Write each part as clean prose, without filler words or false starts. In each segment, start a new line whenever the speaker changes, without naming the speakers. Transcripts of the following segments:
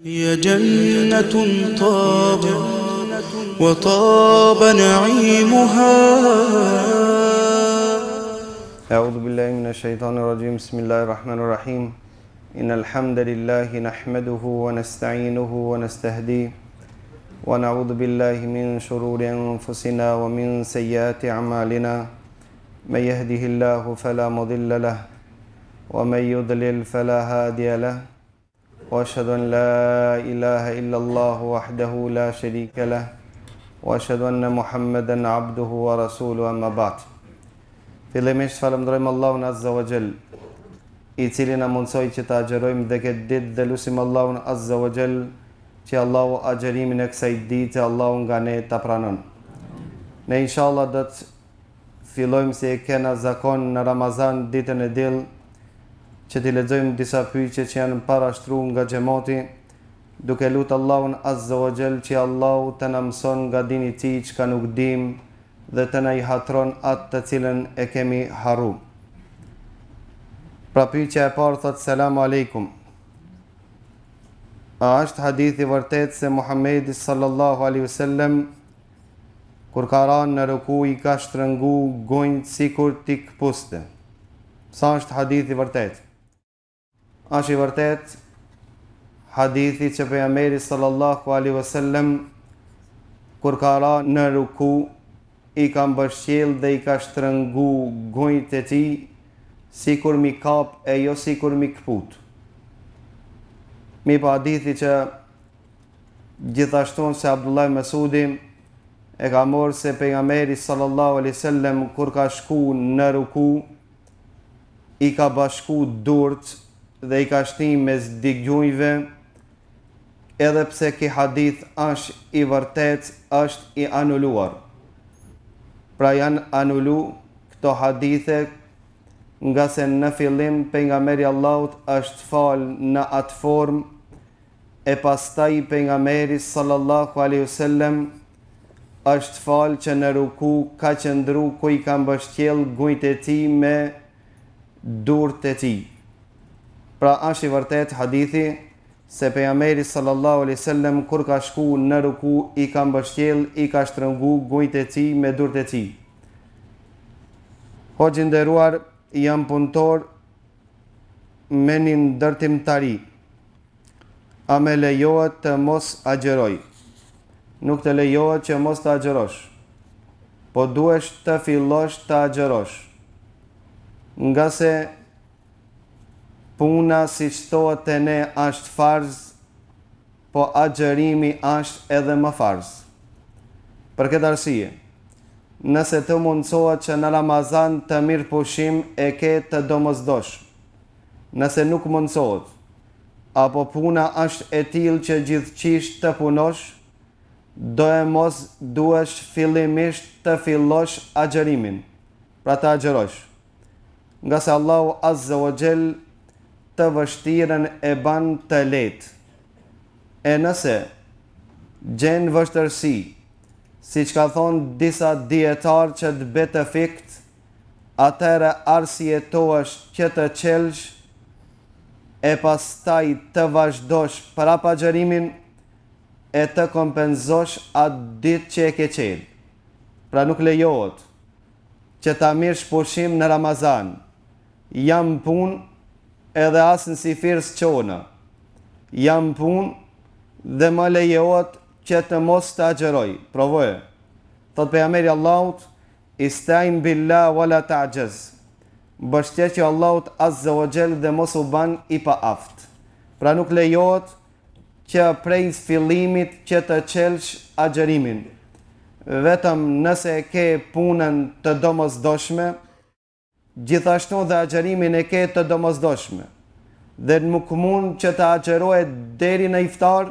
هي جنة طاب وطاب نعيمها.
أعوذ بالله من الشيطان الرجيم بسم الله الرحمن الرحيم إن الحمد لله نحمده ونستعينه ونستهديه ونعوذ بالله من شرور أنفسنا ومن سيئات أعمالنا من يهده الله فلا مضل له ومن يضلل فلا هادي له واشهد ان لا اله الا الله وحده لا شريك له واشهد ان محمدا عبده ورسوله اما بعد Fillimisht falënderojmë Allahun Azza wa Jall, i cili na mundësoi që të agjërojmë dhe këtë ditë dhe lusim Allahun Azza wa Jall që Allahu agjërimin e kësaj dite Allahu nga ne ta pranon. Ne inshallah do të Fillojmë si e kena zakon në Ramazan ditën e dill që t'i lexojmë disa pyetje që janë parashtru nga xhemati, duke lut Allahun Azza wa Jall që Allahu të na mëson nga dini i Tij çka nuk dimë dhe të na i hatron atë të cilën e kemi harru. Pra pyetja e parë thotë Selamu Alejkum. A është hadith i vërtetë se Muhamedi sallallahu alaihi wasallam Kur ka ra në ruku i ka shtrëngu gunjtë sikur t'i këpuste. Sa është hadith i vërtetë? Është i vërtetë hadithi që pejgamberi sallallahu alaihi wasallam kur ka ra në ruku i ka mbështjell dhe i ka shtrëngu gunjtë e tij sikur m'i kap e jo sikur m'i këput. Mirëpo hadithi që Gjithashtu se Abdullah ibn Mesudi e ka marrë se pejgamberi sallallahu alaihi wasallam kur ka shku në ruku i ka bashku durt dhe i ka shti mes dy gjunjve edhe pse ky hadith është i vërtet është i anuluar. Pra janë anulu këto hadithe ngase në fillim pejgamberi i Allahut është fal në atë formë E pastaj Pejgamberi sallallahu alejhi ve sellem është falë që në ruku ka qëndru ku i ka mbështjellë gunjtë e tij me durt e tij. Pra është i vërtetë hadithi se Pejgamberi sallallahu alejhi ve sellem kur ka shku në ruku i ka mbështjellë i ka shtrëngu gunjtë e tij me durt e tij. Hoxhë i nderuar jam punëtor me një ndërtimtari. A me lejohet të mos agjëroj? Nuk të lejohet që mos të agjërosh. Po duhesh të fillosh të agjërosh. Ngase puna siç thohet te ne është farz, po agjërimi është edhe më farz. Për këtë arsye, nëse të mundësohet që në Ramazan të mirr pushim e ke të domosdoshme. Nëse nuk mundësohet, apo puna është e tillë që gjithqysh të punosh, doemos duhesh fillimisht të fillosh agjërimin, pra të agjërosh. Ngase Allahu Azza wa Jell të vështirën e ban të lehtë. E nëse gjen vështirësi, siç ka thonë disa dijetarë që të bie të fikt, atëherë arsyetohesh që të çelsh e pastaj të vazhdosh prapë agjërimin e të kompenzosh atë ditë që e ke çelë. Pra nuk lejohet që ta mirrsh pushim në Ramazan. Jam n'punë edhe as në syfyr s'çona. Jam n'punë dhe më lejohet që të mos të agjëroj. Provoje. Thotë pejgamberi i Allahut, Istain billah wala ta'jaz. Mbështetju Allahut azza wa jall dhe mos u ban i paaftë. Pra nuk lejohet që prej fillimit që të çelsh agjërimin. Vetëm nëse e ke punën të domosdoshme, gjithashtu dhe agjërimin e ke të domosdoshme dhe nuk mund që të agjëroje deri në iftar,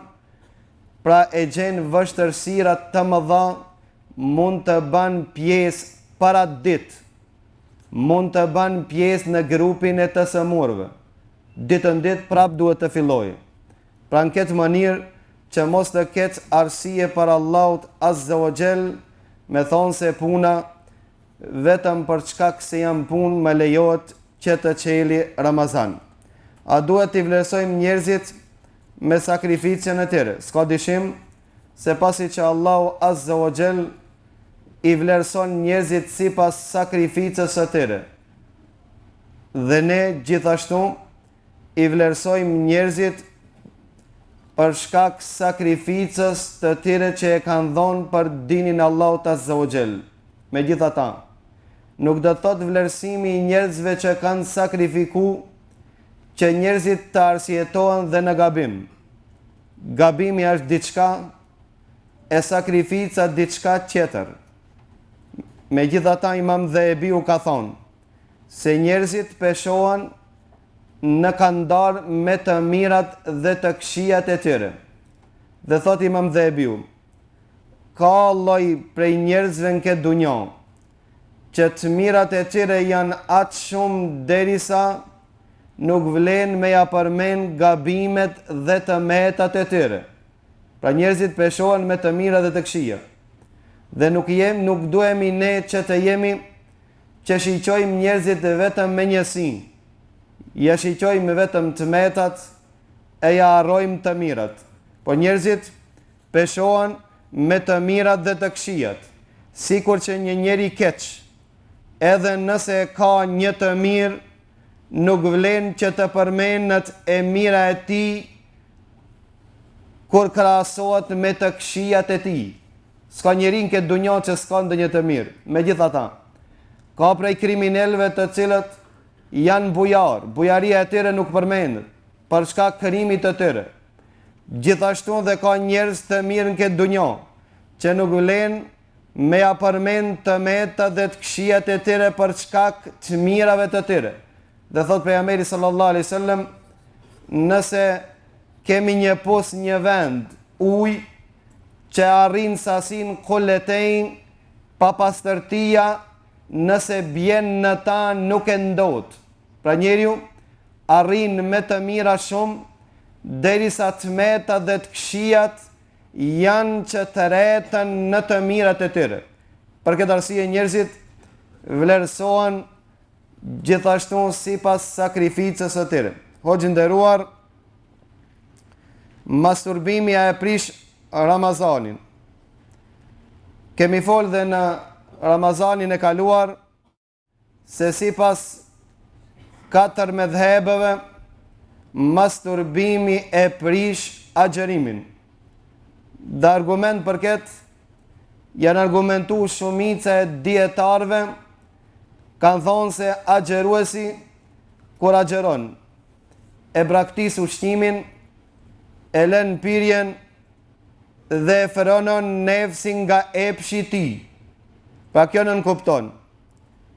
pra e gjen vështërsira të mëdha, mund të ban pjesë për atë ditë, mund të ban pjesë në grupin e të sëmurëve. Ditën ditë prap duhet të fillojë. Pra në këtë mënyrë që mos të ketë arsye para Allahut Azza wa Jall me thonë se puna vetëm për shkak se jam n'punë më lejohet që të çeli Ramazan. A duhet t'i vlerësojmë njerëzit? me sakrificën e tyre. S'ka dyshim se pasi që Allahu Azza wa Jall i vlerëson njerëzit sipas sakrificës së tyre. Dhe ne gjithashtu i vlerësojmë njerëzit për shkak sakrificës të tyre që e kanë dhonë për dinin e Allahut Azza wa Jall. Megjithatë, nuk do të thotë vlerësimi i njerëzve që kanë sakrifiku që njerëzit të arsyetohen dhe në gabim. Gabimi është diçka e sakrifica diçka tjetër. Megjithatë Imam Dhehebiu ka thonë se njerëzit peshohen në kandar me të mirat dhe të këqijat e tyre. Dhe thotë Imam Dhehebiu, ka lloj prej njerëzve në këtë dunja, që të mirat e tyre janë aq shumë derisa nuk vlen me ja përmend gabimet dhe të metat e tyre. Pra njerëzit peshohen me të mira dhe të këqija. Dhe nuk jem, nuk duhemi ne që të jemi që shiqojmë njerëzit vetëm me një sy. Ja shiqojmë vetëm të metat e ja harrojmë të mirat. Po njerëzit peshohen me të mirat dhe të këqijat, sikur që një njeri i keq, edhe nëse ka një të mirë, nuk vlen që të përmendet e mira e tij kur krahasohet me të këqijat e tij. S'ka njeri në këtë dunja që s'ka ndonjë të mirë. Megjithatë, ka prej kriminelëve të cilët janë bujarë, bujaria e tyre nuk përmendet, për shkak krimit të tyre. Gjithashtu dhe ka njerëz të mirë në këtë dunja, që nuk vlen me ja përmend të metat dhe të këqijat e tyre për shkak të mirave të tyre. Dhe thotë pejgamberi sallallahu alaihi wasallam, nëse kemi një pus një vend ujë që arrin sasinë kuletejn papastërtia nëse bjen në ta nuk e ndot. Pra njeriu arrin me të mira shumë, derisa të metat dhe të këqijat janë që treten në të mirat e tyre. Për këtë arsye njerëzit vlerësohen gjithashtu sipas sakrificës së tyre. Hoxhë i nderuar, masturbimi a e prish Ramazanin. Kemi folë dhe në Ramazanin e kaluar, se sipas katër medhhebeve masturbimi e prish agjërimin. Dhe argument për këtë janë argumentu shumica e dijetarëve kanë thonë se agjëruesi kur agjëron e braktis ushqimin e lën pirjen dhe e frenon nefsin nga epshi i tij. Pra kjo nënkupton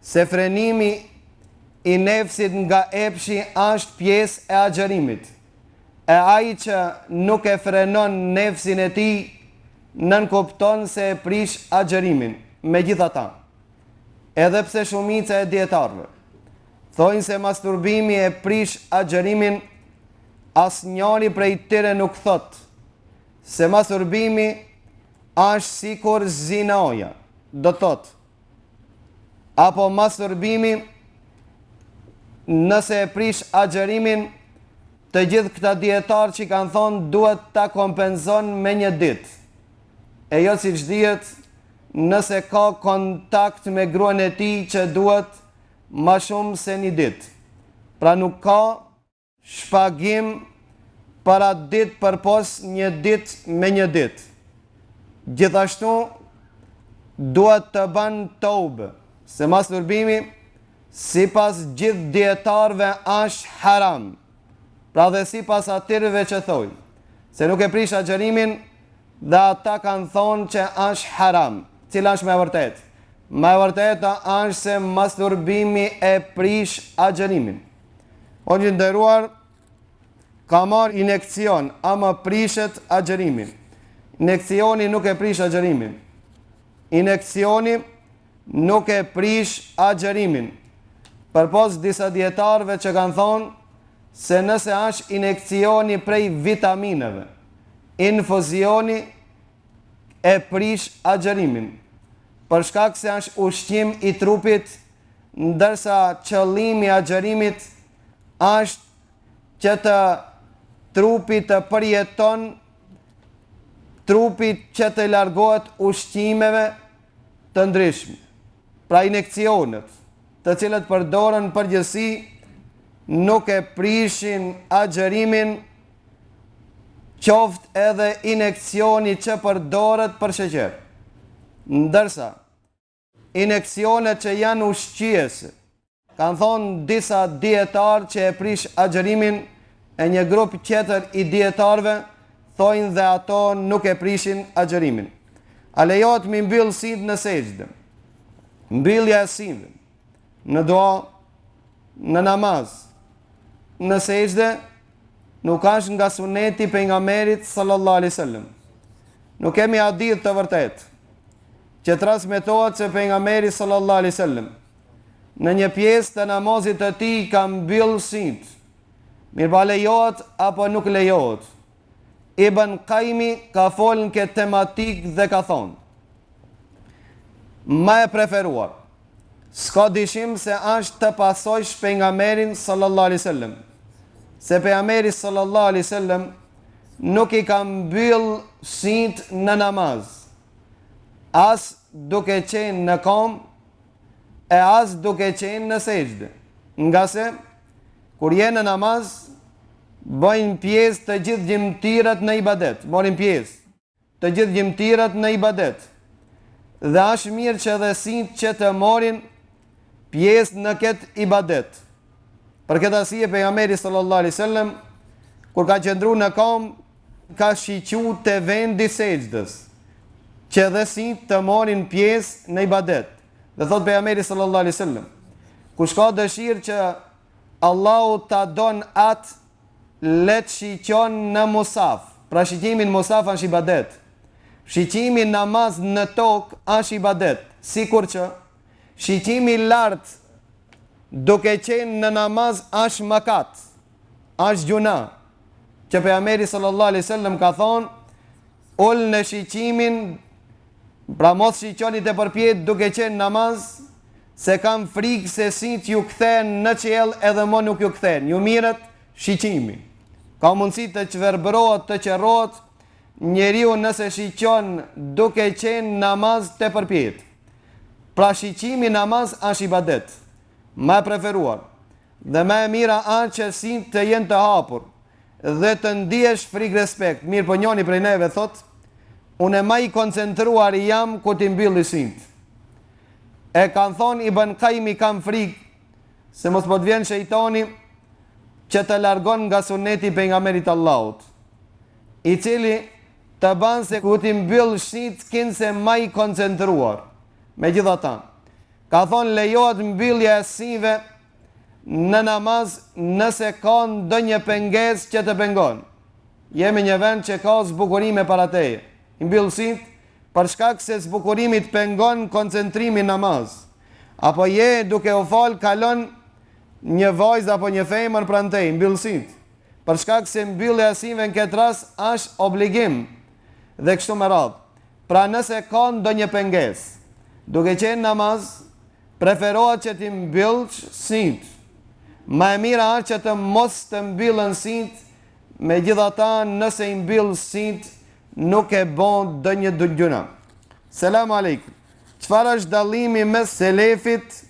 se frenimi i nefsit nga epshi është pjesë e agjërimit. E ai që nuk e frenon nefsin e tij, nënkupton se e prish agjërimin. Megjithatë, edhe pse shumica e dijetarëve thonë se masturbimi e prish agjërimin, asnjëri prej tyre nuk thotë se masturbimi është sikur zinaja, do të thotë apo masturbimi nëse e prish agjërimin të gjithë këta dijetarë që kanë thonë duhet ta kompenzon me një ditë. E jo siç dihet, nëse ka kontakt me gruan e tij që duhet ma shumë se një ditë. Pra nuk ka Shpagim për atë ditë përpos një ditë me një ditë. Gjithashtu, duhet të ban tobe, se masturbimi, sipas gjithë dijetarëve është haram. Pra dhe sipas atyreve që thojnë, se nuk e prish agjërimin dhe ata kanë thonë që është haram. Cila është më e vërtetë? Më e vërteta është se masturbimi e prish agjërimin. Hoxhë i nderuar, kam marrë injekcion, a më prishet agjërimi. Injekcioni nuk e prish agjërimin. Injekcioni nuk e prish agjërimin. Përpos disa dijetarëve që kanë thonë se nëse është injekcioni prej vitamineve, infuzioni e prish agjërimin. Për shkak se është ushqim i trupit ndërsa qëllimi i agjërimit është që të. Trupi të përjeton trupi që të largohet ushqimeve të ndryshme. Pra injeksionet, të cilët përdoren në përgjithësi, nuk e prishin agjërimin qoftë edhe injeksioni që përdoret për sheqer. Ndërsa, injeksionet që janë ushqyese, kanë thonë disa dijetarë që e prish agjërimin e një grup tjetër i dijetarëve thojnë dhe ato nuk e prishin agjërimin. A lejohet mi mbyll sytë në sexhde? Mbyllja e syve në dua, në namaz, në sexhde nuk është nga suneti i pejgamberit sallallahu alaihi wasallam. Nuk kemi hadith të vërtetë që transmetohet se pejgamberi sallallahu alaihi wasallam në një pjesë të namazit të tij ka mbyll sytë. Mirëpo a lejohet apo nuk lejohet? Ibn Kajimi ka folë në këtë tematikë dhe ka thonë Ma e preferuar S'ka dyshim se është të pasojsh pejgamberin sallallahu alaihi wasallam. Se pejgamberi sallallahu alaihi wasallam nuk i ka mbyll sytë në namaz. As duke qenë në kom e as duke qenë në sexhde. Ngase kur je në namaz bëjnë pjesë të gjithë gjymtyrët në ibadet, marrin pjesë. Të gjithë gjymtyrët në ibadet. Dhe është mirë që edhe sytë që të marrin pjesë në këtë ibadet. Për këtë arsye pejgamberi sallallahu alaihi wasallam kur ka qëndru në kam ka shiqu te vendi i sexhdes, që edhe sytë të marrin pjesë në ibadet. Dhe thot pejgamberi sallallahu alaihi wasallam, kush ka dëshirë që Allahu ta don atë Le të shiqon në musaf. Pra shiqimi në musaf është ibadet. Shiqimi në namaz në tokë është ibadet. Sikur që shiqimi lart duke qenë në namaz është mëkat. Është gjynah. Që pejgamberi sallallahu alaihi wasallam ka thonë ulne shiqimin pra mos shiqoni te përpjetë duke qenë namaz se kam frikë se sytë ju kthehen në qiell edhe mo nuk ju kthehen. Ju mirret shiqimi. Ka mundësi të çverbërohet, të qorrohet njeriu nëse shiqon duke qenë namaz te përpjetë. Pra shiqimi namaz është ibadet. Më e preferuar dhe më e mira është që sytë të jenë të hapur dhe të ndiesh frikë respekt. Mirëpo njoni prej neve thotë, unë ma i koncentruar jam kur t'i mbylli sytë. E kanë thonë Ibn Kajimi kam frikë se mos po të vjen shejtani që të largon nga suneti i pejgamberit të Allahut, i cili të ban se kur t'i mbyll sytë kinse ma i koncentruar. Megjithatë, ka thonë lejohet mbyllja e syve në namaz nëse ka ndonjë pengesë që të pengon. Jemi një vend që ka zbukurime para teje. I mbyll sytë për shkak se zbukurimi të pengon koncentrimin namaz. Apo je duke u fal kalon një vajzë apo një femër pranë teje, mbyll sytë. Për shkak se mbyllja e syve në këtë rast është obligim dhe kështu me radhë. Pra nëse ka ndonjë pengesë, duke qenë namaz, preferohet që t'i mbyllsh sytë. Ma e mira është që të mos të mbyllen sytë, megjithatë nëse i mbyll sytë, nuk e bon ndonjë gjynah. Selam aleikum. Çfarë është dallimi mes selefit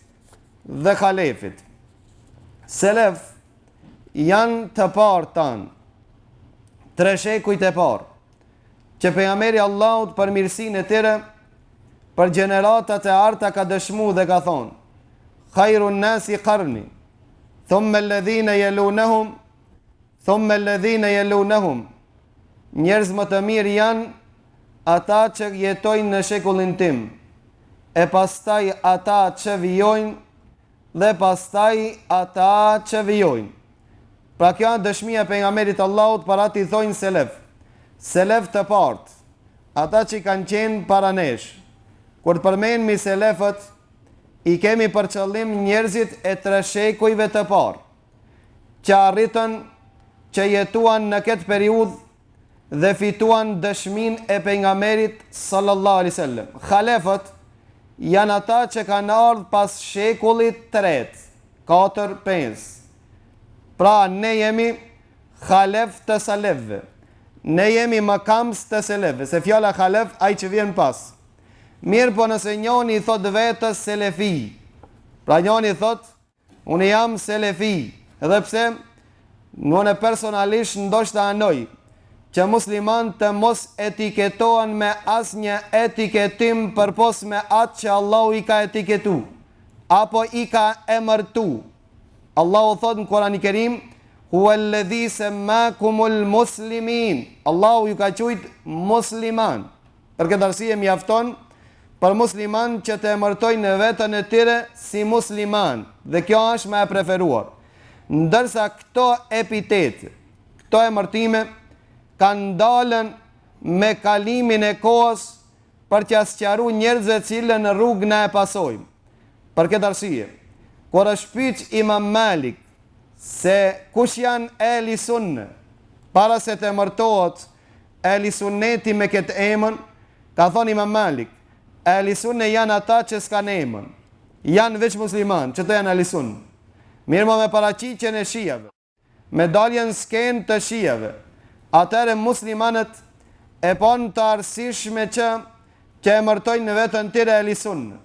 dhe halefit? Selef janë të parë tanë, tre shekujt e parë, që pejgamberi Allahut për mirësinë e tyre, për gjeneratat e arta ka dëshmu dhe ka thonë, Khajrun nasi karni, thumme ledhine jelunehum, thumme ledhine jelunehum, Njerëz më të mirë janë ata që jetojnë në shekullin tim, e pastaj ata që vijojnë dhe pastaj ata që vijojnë. Pra kjo është dëshmia e pejgamberit të Allahut për atë i thojnë selef. Selef të parët, ata që kanë qenë para nesh. Kur të përmenmi selefët, i kemi për qëllim njerëzit e tre shekujve të parë. që arritën që jetuan në këtë periudhë dhe fituan dëshminë e pejgamberit sallallahu alaihi wasallam. Halefët janë ata që kanë ardhur pas shekullit të tretë, 4, 5. Pra ne jemi Halef të selefëve. Ne jemi mëkëmbës të selefëve, se fjala halef ai që vjen pas. Mirëpo nëse njoni i thotë vetes selefi, pra njoni thotë unë jam selefi, edhe pse unë personalisht ndoshta anoj që muslimanët të mos etiketohen me asnjë etiketim përpos me atë që Allahu i ka etiketu, apo i ka emërtu. Allahu thotë në Kur'anin Kerim, Huwa alladhi sammakumul muslimin. Allahu ju ka quajt musliman. Për këtë arsye mjafton për musliman që të emërtojnë veten e tyre si musliman dhe kjo është më e preferuar. Ndërsa këto epitete, këto emërtime kanë dalën me kalimin e kohës për t'ia sqaru njerëzve cilën rrugë na e pasojmë. Për këtë arsye, kur është pyet Imam Malik se kush janë ehli sunne, para se të emërtohet ehli sunneti me këtë emër, ka thonë Imam Malik, ehli sunne janë ata që s'kanë emër, janë veç musliman, qëto janë ehli sunne. Mirëpo me paraqitjen e shiave. Me daljen në skenë të shiave, atëherë muslimanët e panë të arsyeshme që të emërtojnë veten tyre ehli sunne.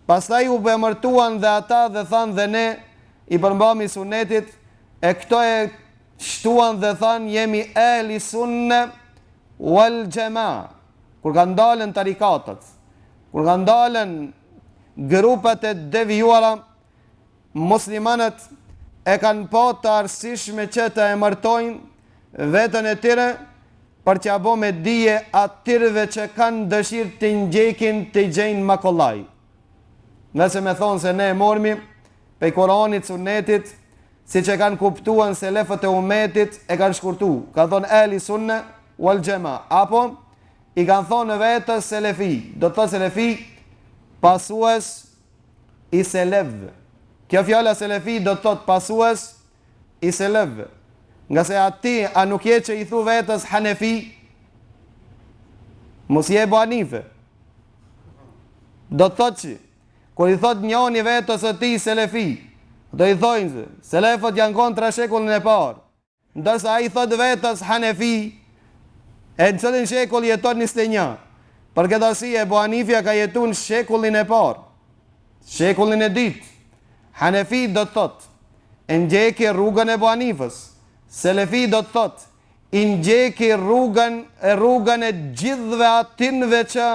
Pastaj u emërtuan dhe ata dhe thanë dhe ne i përmbahemi sunnetit, e këto e shtuan dhe thanë jemi ehli sunne wal xhema. Kur kanë dalën tarikatat, kur kanë dalën grupet e devijuara, Muslimanët e kanë pa të arsyeshme që të emërtojnë veten e tyre për t'ia bo me dije atyreve që kanë dëshirë t'i ndjekin t'i gjejnë ma kollaj. Nëse me thonë se ne e mormi pej Kuranit, Sunnetit, siç e kanë kuptuan selefët e umetit, e kanë shkurtu. Kanë thonë ehli sunne wal xhema. Apo, i kanë thonë vetes selefi. Do të thotë selefi, pasues i selefëve. Kjo fjala selefi do të thotë pasues i selefëve. Ngase a ti, a nuk je që i thu vetes Hanefi? Mos je Ebu Hanife. Do të thotë që, kur i thotë njoni vetes së tij selefi, do i thojnë se, selefët janë konë tre shekullin e parë. Ndërsa ai thotë vetes Hanefi, e në cilin shekull jeton 21. Për këtë arsye Ebu Hanifja ka jetu në shekullin e parë, shekullin e dytë. Hanefi do të thotë, e ndjeki rrugën e Ebu Hanifës. Selefi do të thotë, i ndjeki rrugën e rrugën e gjithëve atynve që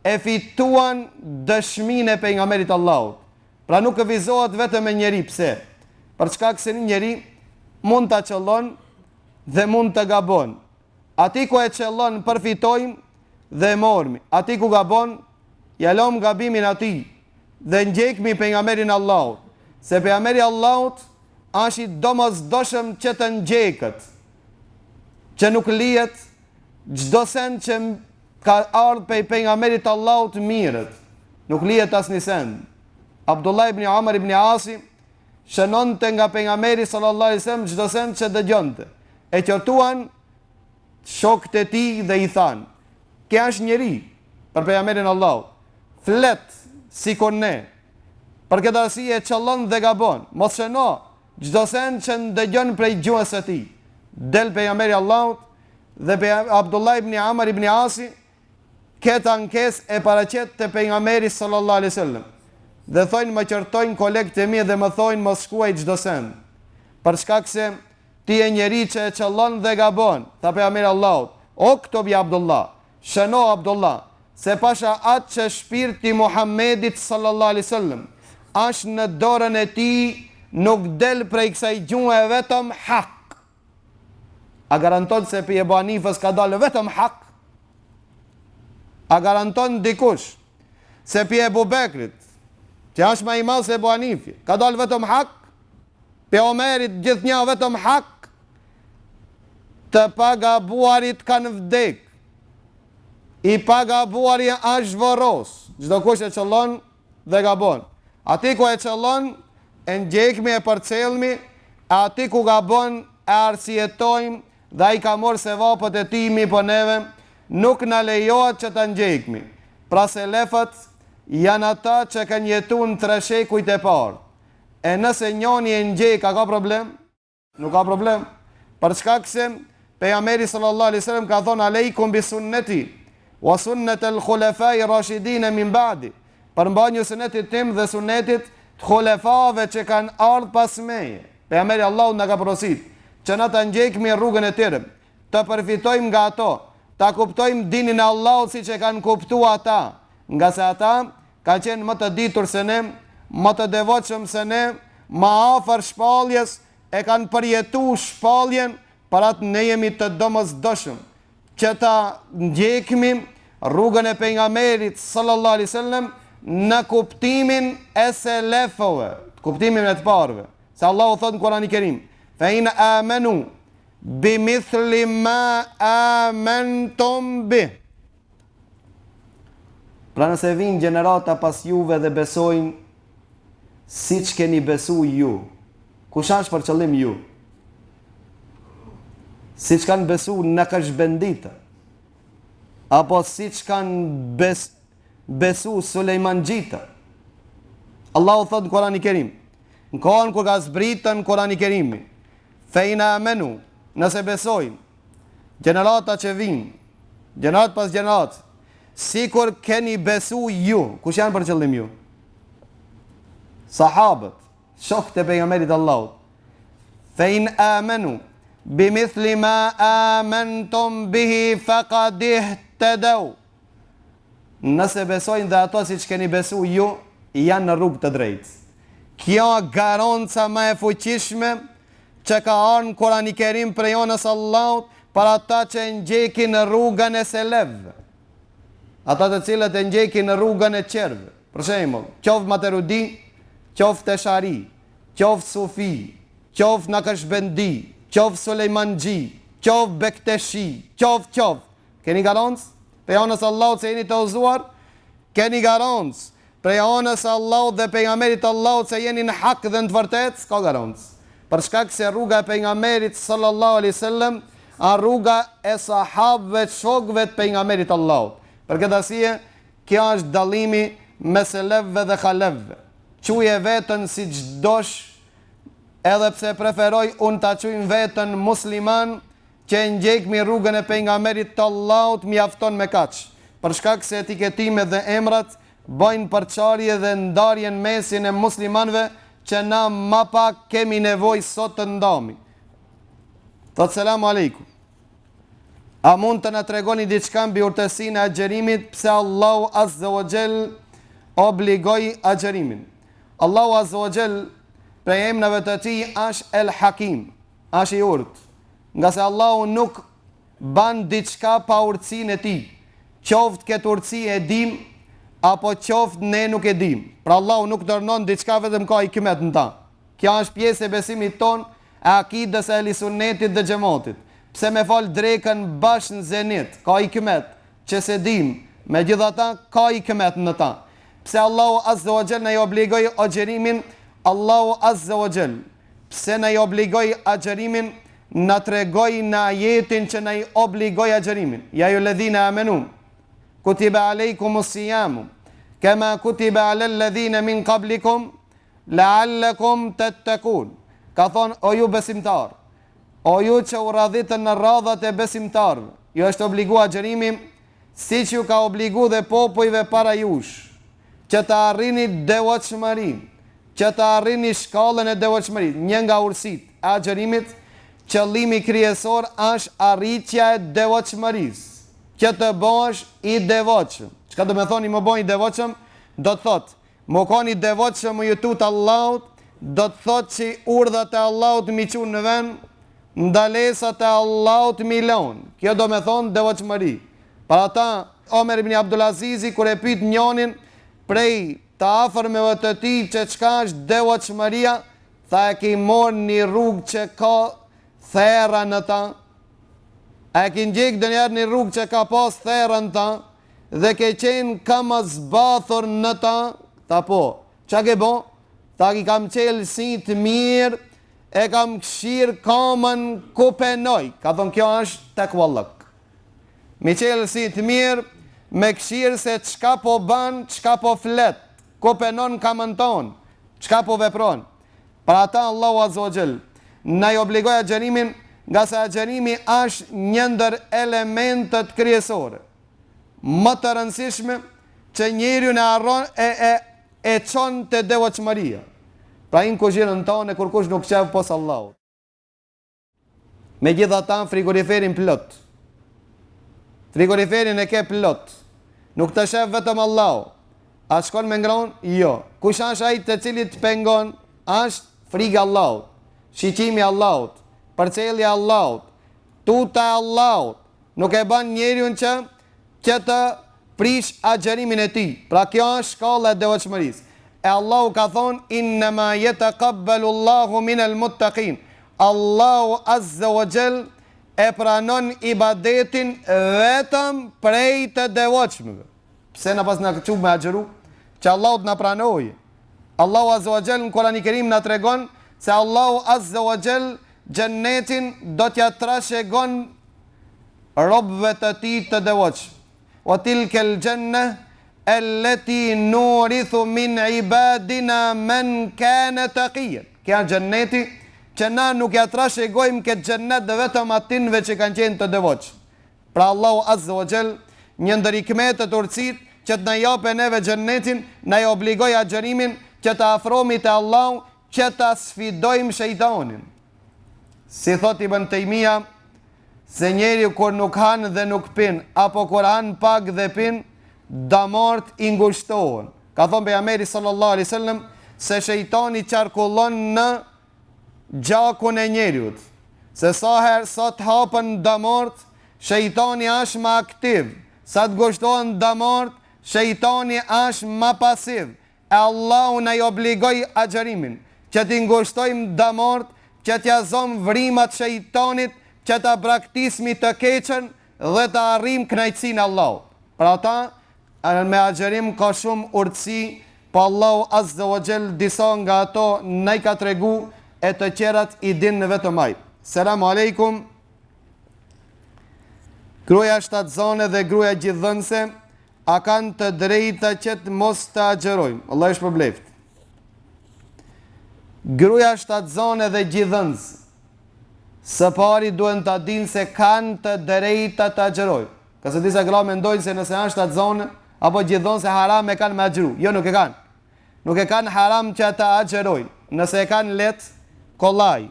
e fituan dëshminë e pejgamberit Allahut. Pra nuk kufizohet vetëm me njeri, pse? Për shkak se një njeri mund ta qëllon dhe mund të gabon. Aty ku e qëllon përfitojmë dhe e mormi. Aty ku gabon, ja lom gabimin atij dhe ndjekmi pejgamberin e Allahut. Se pejgamberi i Allahut është i domosdoshëm që të ndjeket, që nuk lihet çdo send që Ka ardhë pej pejgamberit të Allahut mirret. Nuk lihet asnjë send. Abdullah ibn Amr ibn Asi shënonte nga pejgamberi sallallahu alaihi wasallam çdo send që dëgjonte. E qortuan shokët e tij dhe i thanë: "Ky është njeri për pejgamberin e Allahut. Flet sikur ne. Për këtë arsye e qëllon dhe gabon. Mos shëno çdo send që ndëgjon prej gjuhës së tij." Del pejgamberi i Allahut Dhe pe Abdullah ibn Amr ibn Asi këtë ankesë e paraqet te pejgamberi sallallahu alaihi wasallam. Dhe thojnë më qortojnë kolegët e mi dhe më thojnë mos shkruaj çdo send. Për shkak se ti je njeri që e qëllon dhe gabon, tha pejgamberi i Allahut, uktub ja Abdullah, shëno Abdullah, se pasha atë që shpirti i Muhammedit sallallahu alaihi wasallam është në dorën e tij, nuk del prej kësaj gjuhe vetëm hak. A garanton se prej Ebu Hanifës ka dalë vetëm hak? A garanton dikush se prej Ebu Bekrit, që është ma i madh se Ebu Hanifi, ka dalë vetëm hak? Prej Omerit gjithnjë vetëm hak? Të pagabuarit kanë vdek. I pagabuari është vorros. Çdokush e qëllon dhe gabon. Aty ku e qëllon, e ndjekmi e përcjellmi, e aty ku gabon, e arsyetojmë dhe ai ka marrë sevapet e tij, mirëpo neve nuk na lejohet që ta ndjekmi. Pra selefët janë ata që kanë jetu në tre shekujt e parë. E nëse njoni e ndjek, a ka problem? Nuk ka problem. Për shkak se Pejgamberi sallallahu alaihi wasallam ka thonë alejkum bi sunneti wa sunnet el khulefai rashidin min ba'di. Përmbanju sunetit tim dhe sunetit të khulefave që kanë ardhë pas meje. Pejgamberi i Allahut na ka porosit që na ta ndjekmi rrugën e tyre, të përfitojmë nga ato, ta kuptojmë dinin e Allahut siç e kanë kuptu ata, ngase ata kanë qenë më të ditur se ne, më të devotshëm se ne, më afër shpalljes, e kanë përjetu shpalljen, për atë ne jemi të domosdoshëm që ta ndjekmi rrugën e pejgamberit sallallahu alaihi wasallam në kuptimin e selefëve, kuptimin e të parëve. Se Allahu thotë në Kur'anin Kerim, "Fa in amanu bi mithli ma amantum bi." Pra nëse vijnë gjenerata pas juve dhe besojnë siç keni besu ju, kush është për qëllim ju? Siç kanë besu Nakshbendita, apo siç kanë bes, besu Sulejmanxhita. Allahu thotë në Kurani Kerim, në kohën kur ka zbritën Kurani Kerimi, fe in amenu, nëse besojnë, Gjenerata që vijnë, gjeneratë pas gjeneratë, sikur keni besu ju, kush janë për qëllim ju? Sahabët, shokët e pejgamberit Allahut. Fe in amenu, bi mithli ma amentum bihi fekad ihtedev. Nëse besojnë dhe ato siç keni besu ju, janë në rrugë të drejtë. Kjo garanca më e fuqishme që ka ardhur në Kurani Kerim prej anës Allahut për ata që e ndjekin rrugën e selefëve. Ata të cilët e ndjekin rrugën e tjerëve. Për shembull, qoftë Maturidi, qoftë Eshari, qoftë Sufi, qoftë Nakshbendi, qoftë Sulejmanxhi, qoftë Bekteshi, qoftë qoftë. Keni garancë prej anës Allahut se jeni të udhëzuar? Keni garancë prej anës Allahut dhe pejgamberit të Allahut se jeni në hak dhe në të vërtetë? S'ka garancë. Për shkak se rruga e pejgamberit sallallahu alaihi wasallam a rruga e sahabëve, shokëve të pejgamberit të Allahut. Për këtë arsye, kjo është dallimi mes selefëve dhe halefëve. Quje veten siç dosh, edhe pse preferoj unë ta quj veten musliman, Që e ndjekmi rrugën e Pejgamberit të Allahut mjafton me kaq, për shkak se etiketimet dhe emrat bëjnë përçarje dhe ndarje në mesin e muslimanëve që na ma pak kemi nevojë sot të ndami. Thotë selam alejkum. A mund të na tregoni diçka mbi urtësinë e agjërimit pse Allahu azza wa jall obligoi agjërimin? Allahu azza wa jall prej emrave të tij është El Hakim, Është i urtë, ngase Allahu nuk ban diçka pa urtësinë e Tij, qoftë këtë urtësi e dimë apo qoftë ne nuk e dimë. Pra Allahu nuk urdhëron diçka vetëm ka hikmet në ta. Kjo është pjesë e besimit tonë, e akidës së Ehli Sunnetit dhe Xhematit. Pse me fal drekën bash në zenit, ka hikmet, që s'e dimë, megjithatë ka hikmet në ta. Pse Allahu azza wa jall na i obligoi agjërimin, Allahu azza wa jall Pse na i obligoi agjërimin, na tregoi në ajetin që na i obligoi agjërimin. Ja ejjuhalledhine amenu, kutiba alejkumus sijamu, kema kutiba alel-ledhine min kablikum, leallekum tettekun. Ka thonë, o ju besimtar, o ju që u radhitën në radhat e besimtarëve, ju është obligu agjërimi, siç ju ka obligu dhe popujve para jush, që të arrini devotshmërinë, që të arrini shkallën e devotshmërisë, një nga urtësitë e agjërimit, qëllimi kryesor është arritja e devotshmërisë, që të bëhesh i devotshëm. Çka do me thonë me u bo i devotshëm? Do të thotë, me u kon i devotshëm me ju tut Allahut, do të thotë që urdhrat e Allahut m'i çu në vend, ndalesat e Allahut m'i lon. Kjo do me thonë devotshmëri. Për ata, Omer ibn Abdul Azizi kur e pyet njonin prej të afërmeve të tij që çka është devotshmëria, tha e ki morë një rrugë që ka therra në ta, a e ki ndjek ndonjëherë një rrugë që ka pas therra në ta, dhe ke qenë kamëzbathur në ta, tha po, ça ke bo? Tha i kam çelë sytë mirë, e kam kshirë kamën ku pe noj, ka thonë kjo është tekvallëk. Me çelë sytë mirë, me kshirë se çka po ban, çka po flet, ku pe non kamën tonë, çka po vepron. Për ata Allahu Azza wa Jall na i obligoi agjërimin Ngase agjërimi është një ndër elementët kryesore, më të rëndësishme që njeriun e arron e e e çon te devotshmëria. Pra në kuzhinën tane kurkush nuk shef pos Allahut. Megjithatë frigoriferin plot. Frigoriferin e ke plot. Nuk të shef vetëm Allahu. A shkon me ngron? Jo. Kush është ai të cilit të pengon? Është friga e Allahut, shiqimi i Allahut, përcjellja e Allahut, tuta e Allahut. Nuk e bën njeriun që që të prish agjërimin e tij. Pra kjo është shkalla e devotshmërisë. E Allahu ka thonë innama yataqabbalu Allahu minal muttaqin. Allahu azza wa jall e pranon ibadetin vetëm prej të devotshmëve. Pse na pas na çu me agjëru? Që Allahu të na pranojë. Allahu azza wa jall në Kur'anin Kerim na tregon se Allahu azza wa jall xhennetin do t'ja trashëgon robëve të tij të devotshëm. Wa tilkel xhenne elleti nurithu min ibadina men kane takijen. Kjo është xhenneti që na nuk ja trashëgojmë këtë xhennet vetëm atinve që kanë qenë të devotshëm. Pra Allahu azza wa jall një ndër hikmetet urtësitë që të na jape neve xhennetin, na e obligoi agjërimin që të afrohemi te Allahu, që ta sfidojmë shejtanin. Si thot Ibn Tejmija, se njeriu kur nuk han dhe nuk pin, apo kur han pak dhe pin, damart i ngushtohen. Ka thonë pejgamberi sallallahu alaihi wasallam se shejtani qarkullon në gjakun e njeriut. Se sa herë sa të hapen damart, shejtani është më aktiv. Sa të ngushtohen damart, shejtani është më pasiv. E Allahu na i obligoi agjërimin, që t'i ngushtojmë damart, që t'ia zomë vrimat shejtanit, që ta braktismi të keqen dhe të arrijmë kënaqësinë e Allahut. Pra ata, me agjërim ka shumë urtësi, po Allahu azza wa jall disa nga ato na i ka tregu e të tjerat i din vetëm Ai. Selamu alejkum. Gruaja shtatzane dhe gruaja gjidhënëse A kanë të drejta që të mos të agjërojnë? Allahu ju shpërbleftë. Gruaja shtatzane dhe gjidhënës, së pari duhen ta dinë se kanë të drejta të agjërojnë. Ngase disa gra mendojnë se nëse janë shtatzane apo gjidhënëse haram e kanë me agjëru. Jo, nuk e kanë. Nuk e kanë haram që të agjërojnë. Nëse e kanë lehtë, kollaj.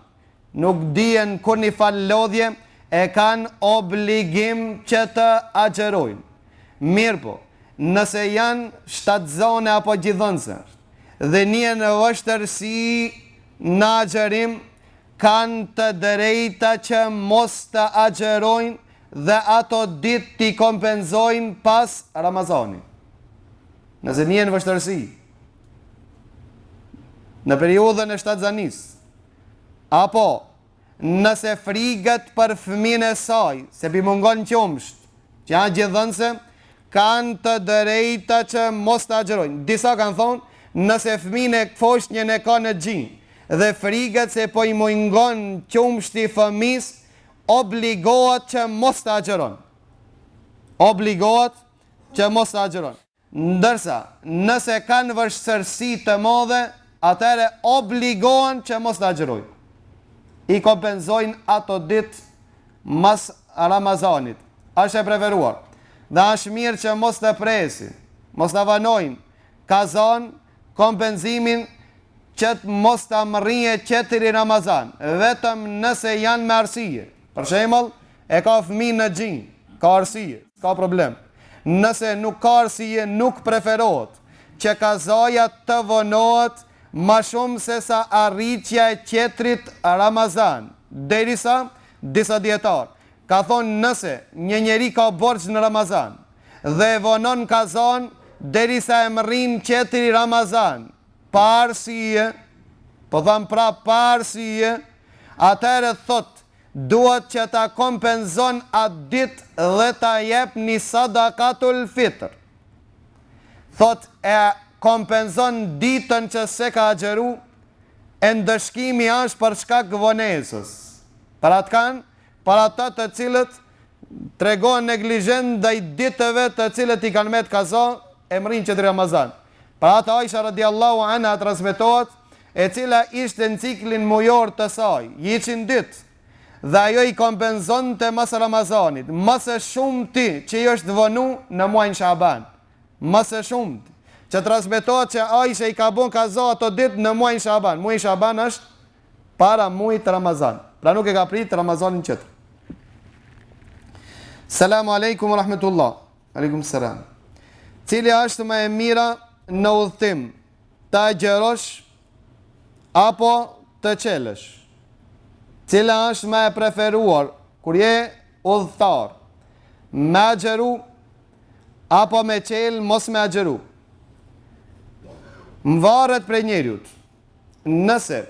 Nuk ndien kurrnjë farë lodhje e kanë obligim që të agjërojnë. Mirëpo, nëse janë shtatzane apo gjidhënëse dhe ndien vështirësi në agjërim, kanë të drejta që mos të agjërojnë dhe ato ditë t'i kompenzojnë pas Ramazanit. Nëse ndien vështirësi në periudhën e shtatzanisë, Apo, nëse friget për fëmijën e saj, se p'i mungon qumësht, që janë gjidhënëse, kanë të drejta që mos të agjërojnë. Disa kanë thonë, nëse fëmijën e foshnjën e ka në gji, dhe friget se po i mungon qumështi fëmijës, obligohet që mos të agjëron. Obligohet që mos të agjëron. Ndërsa, nëse kanë vështirësi të madhe, atëherë obligohen që mos të agjërojnë. I kompenzojnë ato ditë mas Ramazanit. Është e preferuar. Dhe është mirë që mos të presin, mos ta vonojnë kazan kompenzimin që të mos ta mrrijë tjetri Ramazan, vetëm nëse janë me arsye. Për shembull, e ka fëmijën në gji, ka arsye, s'ka problem. Nëse nuk ka arsye, nuk preferohet që kazaja të vonohet ma shumë se sa arritja e tjetrit Ramazan, derisa disa dijetarë ka thonë nëse një njeri ka borxh në Ramazan dhe e vonon kazanë derisa e mrrin tjetri Ramazan pa arsye, po tham pra pa arsye, atëherë thotë Duhet që ta kompenzon atë ditë dhe ta jep një sadakatul fitr. Thot e kompenzon ditën që s'e ka agjëru, e ndëshkimi është për shkak vonesës. Për atë kanë, për ata të cilët tregohen neglizhent ndaj ditëve të cilët i kanë met kaza, e mrrin tjetri Ramazan. Për atë Aisha radiallahu anha transmetohet, e cila ishte në ciklin mujor të saj, i ikin ditë. Dhe ajo i kompenzonte mas Ramazanit, më së shumti që i është vonu në muajin Shaban. Më së shumti që transmetohet që Aisha i ka bon kaza ato ditë në muajin Shaban. Muaji Shaban është para muajit Ramazan. Pra nuk e ka prit Ramazanin tjetër. Selamu alaikum rahmetullah. Alaikum selam. Cila është më e mira në udhëtim? Të agjërosh apo të çelësh? Cila është më e preferuar kur je udhëtar? Me agjëru apo me çel mos me agjëru? Mvaret prej njeriut. Nëse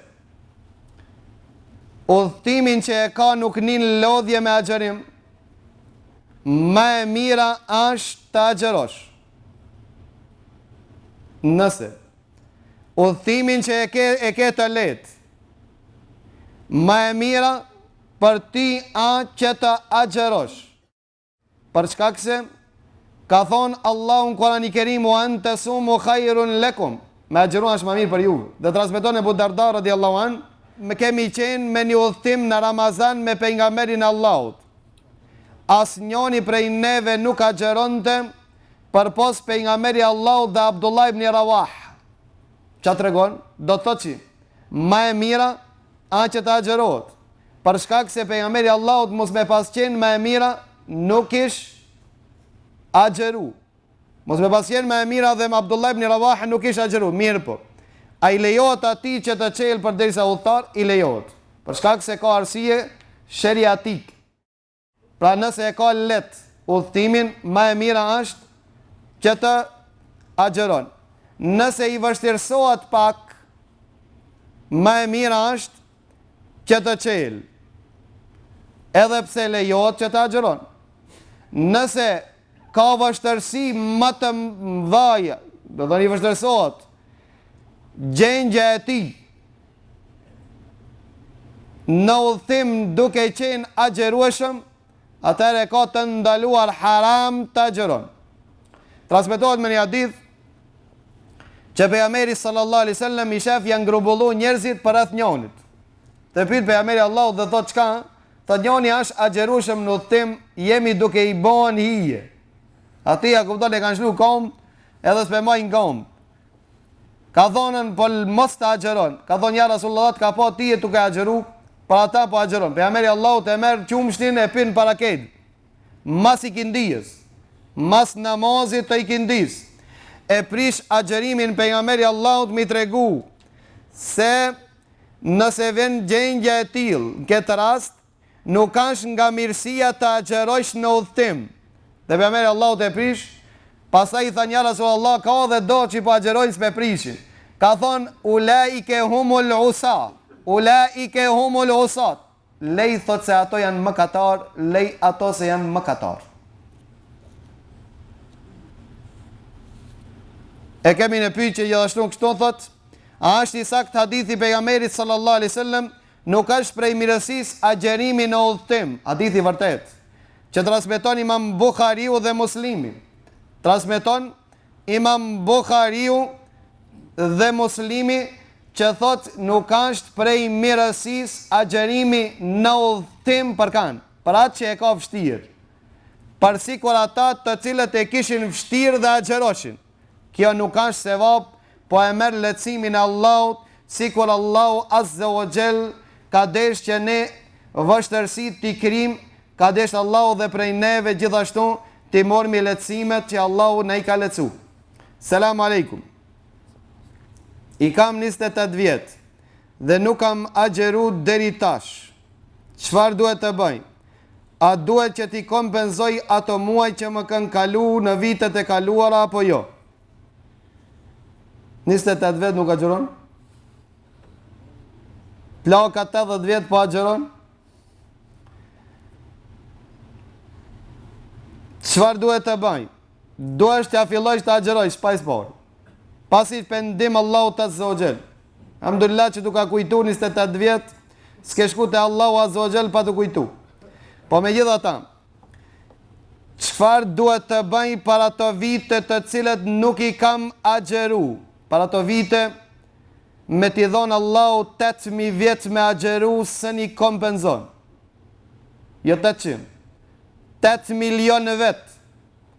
udhëtimin që e ka nuk nin lodhje me agjërim, më e mira është të agjërosh. Nëse udhëtimin që e ke e ke të lehtë, më e mira për ty a që të agjërosh. Për shkak se ka thonë Allahu në Kur'an i Kerim wa an tasumu khairun lakum. Me agjëru është më mirë për ju. Dhe transmeton Ebu Darda radiallahu an, me kemi qenë me një udhëtim në Ramazan me pejgamberin e Allahut. Asnjoni prej neve nuk agjëronte përpos pejgamberi i Allahut dhe Abdullah ibn Rawah. Ça tregon? Do të thotë që më e mira a që të agjërohet. Për shkak se pejgamberi i Allahut mos me pas qenë më e mira, nuk ish agjëru. Mos me pas qenë më e mira dhe me Abdullah ibn Rawaha nuk ish agjëru. Mirëpo, a i lejohet atij që të çelë përderisa udhëtar? I lejohet. Për shkak se ka arsye sheriatike. Pra nëse e ka lehtë udhëtimin, më e mira është që të agjëron. Nëse i vështirësohet pak, më e mira është që të çelë. Edhe pse lejohet që të agjëron. Nëse ka vështirësi më të mëdha, do të thonë i vështirësohet gjendja e tij në udhëtim duke qenë agjërueshëm, atëherë e ka të ndaluar haram të agjëron. Transmetohet me një hadith që pejgamberi sallallahu alaihi wasallam i shef janë grumbullu njerëzit përreth njonit. Të pyet pejgamberi Allahut dhe thotë çka? Thotë njoni është agjërueshëm në udhëtim, jemi duke i bon hije. Atij ja kupton e kanë shlu komt, edhe s'pe majnë komt. Ka thonën, po mos të agjëron. Ka thonë, ja Rasulullah, të ka pa ty duke agjëru, për ata po agjëron. Pejgamberi Allahut e merr qumshtin e pin para krejt. Mas ikindijës, mas namazit të ikindisë, e prish agjërimin pejgamberi Allahut me i tregu se nëse vjen gjendja e tillë në këtë rast, Nuk është nga mirësia të agjërojsh në udhëtim. Dhe pejgamberi Allahut e prish, pastaj i thanë ja Rasulullah ka dhe do që po agjërojnë s'pe prishin. Ka thonë ulaike humul usa, ulaike humul usat. Lej thot se ato janë mëkatar, lej ato se janë mëkatar. E kemi në pyetje gjithashtu kështu thot, a është i saktë hadithi i pejgamberit sallallahu alaihi wasallam Nuk është prej mirësisë agjërimi në udhëtim, hadith i vërtetë, që transmeton Imam Buhariu dhe Muslimi. Transmeton Imam Buhariu dhe Muslimi që thotë nuk është prej mirësisë agjërimi në udhëtim për kanë, për atë që e ka vështirë. Për sikur ata të cilët e kishin vështirë dhe agjëroshin. Kjo nuk është sevap, po e merr lehtësimin e Allahut, sikur Allahu azze ue xhel ka deshtë që ne vështërsitë t'i kryjmë, ka deshtë Allahu dhe prej neve gjithashtu t'i mormi lehtësimet që Allahu na i ka lehtësu. Selam alejkum. I kam 28 vjet dhe nuk kam agjëru deri tash. Çfarë duhet të bëj? A duhet që t'i kompenzoj ato muaj që më kanë kalu në vitet e kaluara apo jo? 28 vjet nuk agjëron? Plaka 80 vjet po agjëron? Çfarë duhet të bëj? Duhesh t'ja fillojsh të agjërojsh pa spor. Pasi pendim Allahut azze ue xhel. Alhamdulillah që t'u ka kujtu 28 vjet, s'ke shku te Allahu azze ue xhel pa t'u kujtu. Po megjithatë, çfarë duhet të bëj për ato vite të cilët nuk i kam agjëru? Për ato vite, me t'i dhonë Allahu 8.000 vjet me agjëru s'un i kompenzon. Jo 800. 8 milion vet.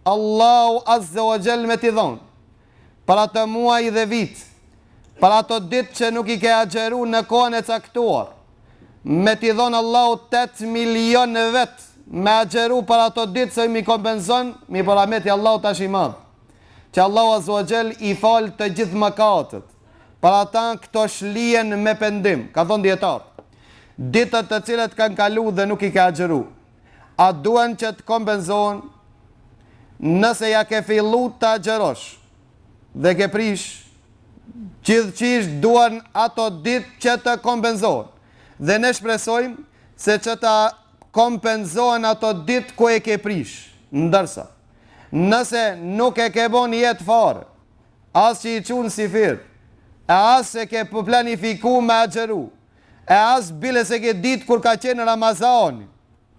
Allahu Azza wa Jall me t'i dhonë. Për atë muaj dhe vit, për ato ditë që nuk i ke agjëru në kohën e caktuar, me t'i dhonë Allahu 8 milion vet me agjëru për ato ditë se m'i kompenzon, mirëpo rahmeti i Allahut asht i madh. Që Allahu Azza wa Jall i fal të gjithë mëkatet. Për ata këto shlien me pendim, ka thonë dijetarët. Ditët të cilat kanë kalu dhe nuk i ke agjëru, a duhen që të kompenzohen? Nëse ja ke fillu të agjërosh dhe ke prish, gjithqysh duhen ato ditë që të kompenzohen. Dhe ne shpresojmë se që të kompenzohen ato ditë ku e ke prish. Ndërsa, nëse nuk e ke bo nijet fare, as që i qun syfyr, e as e ke planifiku me agjëru, e as bile s'e ke ditë kur ka qenë Ramazani.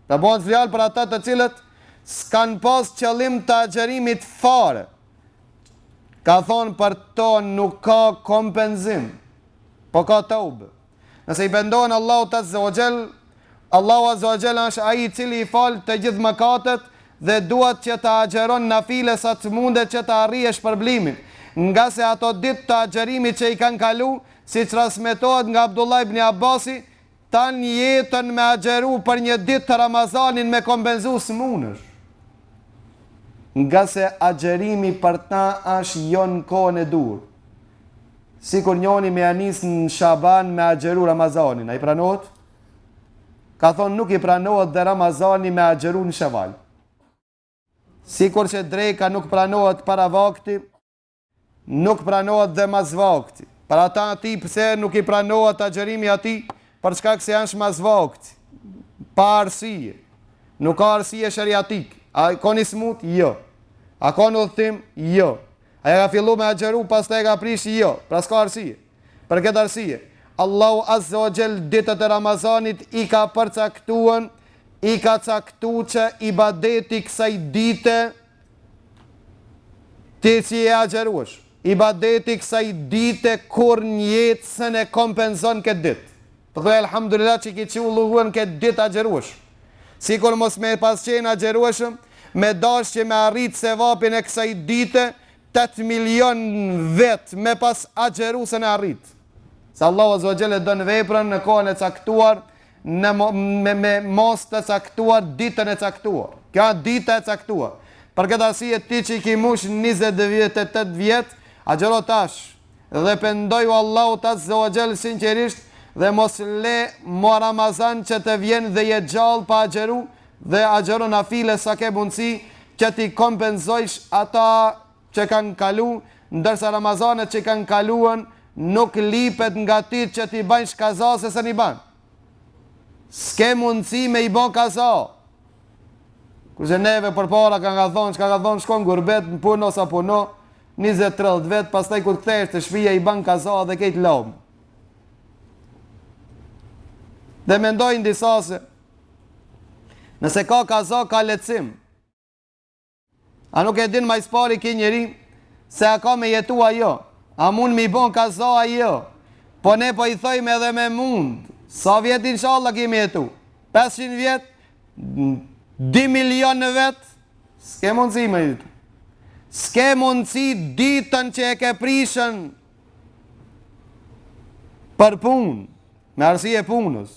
Pra bëhet fjalë për ata të cilët s'kanë pas qëllim të agjërimit fare. Ka thonë për to nuk ka kompenzim, po ka teube. Nëse i pendohen Allahut Azza wa Jall, Allahu Azza wa Jall është ai i cili i fal të gjithë mëkatet dhe duhet që të agjëron nafile sa të mundet që të arrijë shpërblimin. Ngase ato ditë të agjërimit që i kanë kalu, Siç transmetohet nga Abdullah ibn Abbasi, tanë jetën me agjëru për një ditë të Ramazanin me kompenzu s'munësh. Ngase agjërimi për ta është jo në kohën e duhur. Sikur njoni me ja nis në Shaban me agjëru Ramazanin, a i pranohet? Ka thonë nuk i pranohet dhe Ramazani me agjëru në Sheval. Sikur që dreka nuk pranohet para vakti, Nuk pranohet dhe mas vakti. Për ata atij pse nuk i pranohet agjërimi atij, për shkak se është mas vakti. Pa arsye. Nuk ka arsye sheriatike. A kon i smut? Jo. A kon n'udhëtim? Jo. A ja ka fillu me agjëru, pastaj e ka prish? Jo. Pra s'ka arsye. Për këtë arsye, Allahu Azza wa Jall ditët e Ramazanit i ka përcaktuan, i ka caktu që ibadeti kësaj dite Ti që je agjërues, ibadeti kësaj dite kurrë në jetë s'e kompenzon këtë ditë. Po thuaj elhamdulillah që ki qëllu këtë ditë agjërues. Sikur mos me pas qenë agjërueshëm, me dash që me arrit sevapin e kësaj dite, 8 milion vet me pas agjëru s'e arrit. Se Allahu Azza wa Jall e don veprën në kohën e caktuar, në me me masë të caktuar ditën e caktuar. Kjo është dita e caktuar. Për këtë arsye ti që i ki mush 28 vjet, agjëro tash dhe pendoju Allahut Azza wa Jall sinqerisht dhe mos le mo Ramazan që të vjen dhe je gjallë pa agjëru dhe agjëro nafile sa ke mundësi që t'i kompenzojsh ata që kanë kalu, ndërsa Ramazanet që kanë kaluan nuk lipet nga ti që t'i bajsh kaza se s'un i ban. S'ke mundësi me i bo kaza. Kurse neve përpara kanë ka thonë, çka ka thonë, shko në gurbet, në puno sa puno, 20-30 vet, pastaj kur të kthehesh te shpia i ban kaza dhe kejt lamë. Dhe mendojnë disa se, nëse ka kaza, ka lehtësim. A nuk e din ma s'pari ky njeri se a ka me jetu a jo? A mund me i bon kaza a jo? Po ne po i thojmë edhe me mund. Sa vjet inshallah ki me jetu? 500 vjet? 2 milion vet? S'ke mundësi me jetu. S'ke mundësi ditën që e ke prishën për punë, me arsye punës.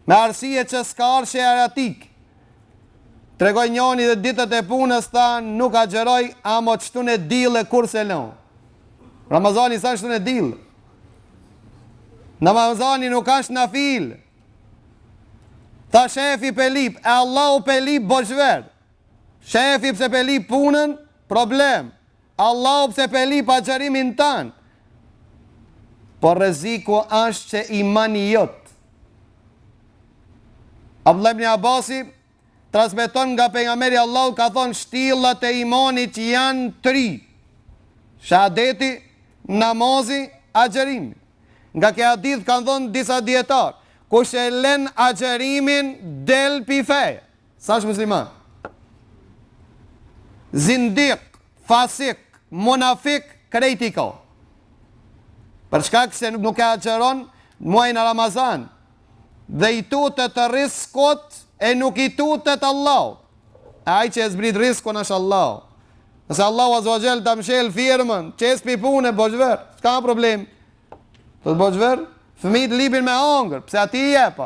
Me arsye që s'ka ardhë sheriatik. Tregoi njoni dhe ditët e punës tha nuk agjëroj amo t'shtun e dille kurrë s'e lo. Ramazani s'asht shtun e dille. Ramazani nuk është nafil. Tha shefi pe lip, e Allahu pe lip boshver. Shefi pse pe lip punën, problem. Allahu pse pe lip agjërimin tan. Por rreziku është që imani jot. Abdullah ibn Abasi transmeton nga pejgamberi Allahu ka thonë shtyllat e imanit janë tri. Shahadeti, namazi, agjërimi. Nga ky hadith kanë thonë disa dijetarë, kush e len agjërimin del pi feje. S'është musliman. Zindik, fasik, munafik, krejt i ka. Për shkak se nuk e agjëron muajin Ramazan dhe i tutet riskut. E nuk i tutet Allahut. E ai që e zbrit riskun është Allahu. Nëse Allahu azza wa jall ta mshel firmën, qes pi pune bosh ver, s'ka problem. Do të bosh ver, fëmijët lipin me hangër, pse a ti i jep?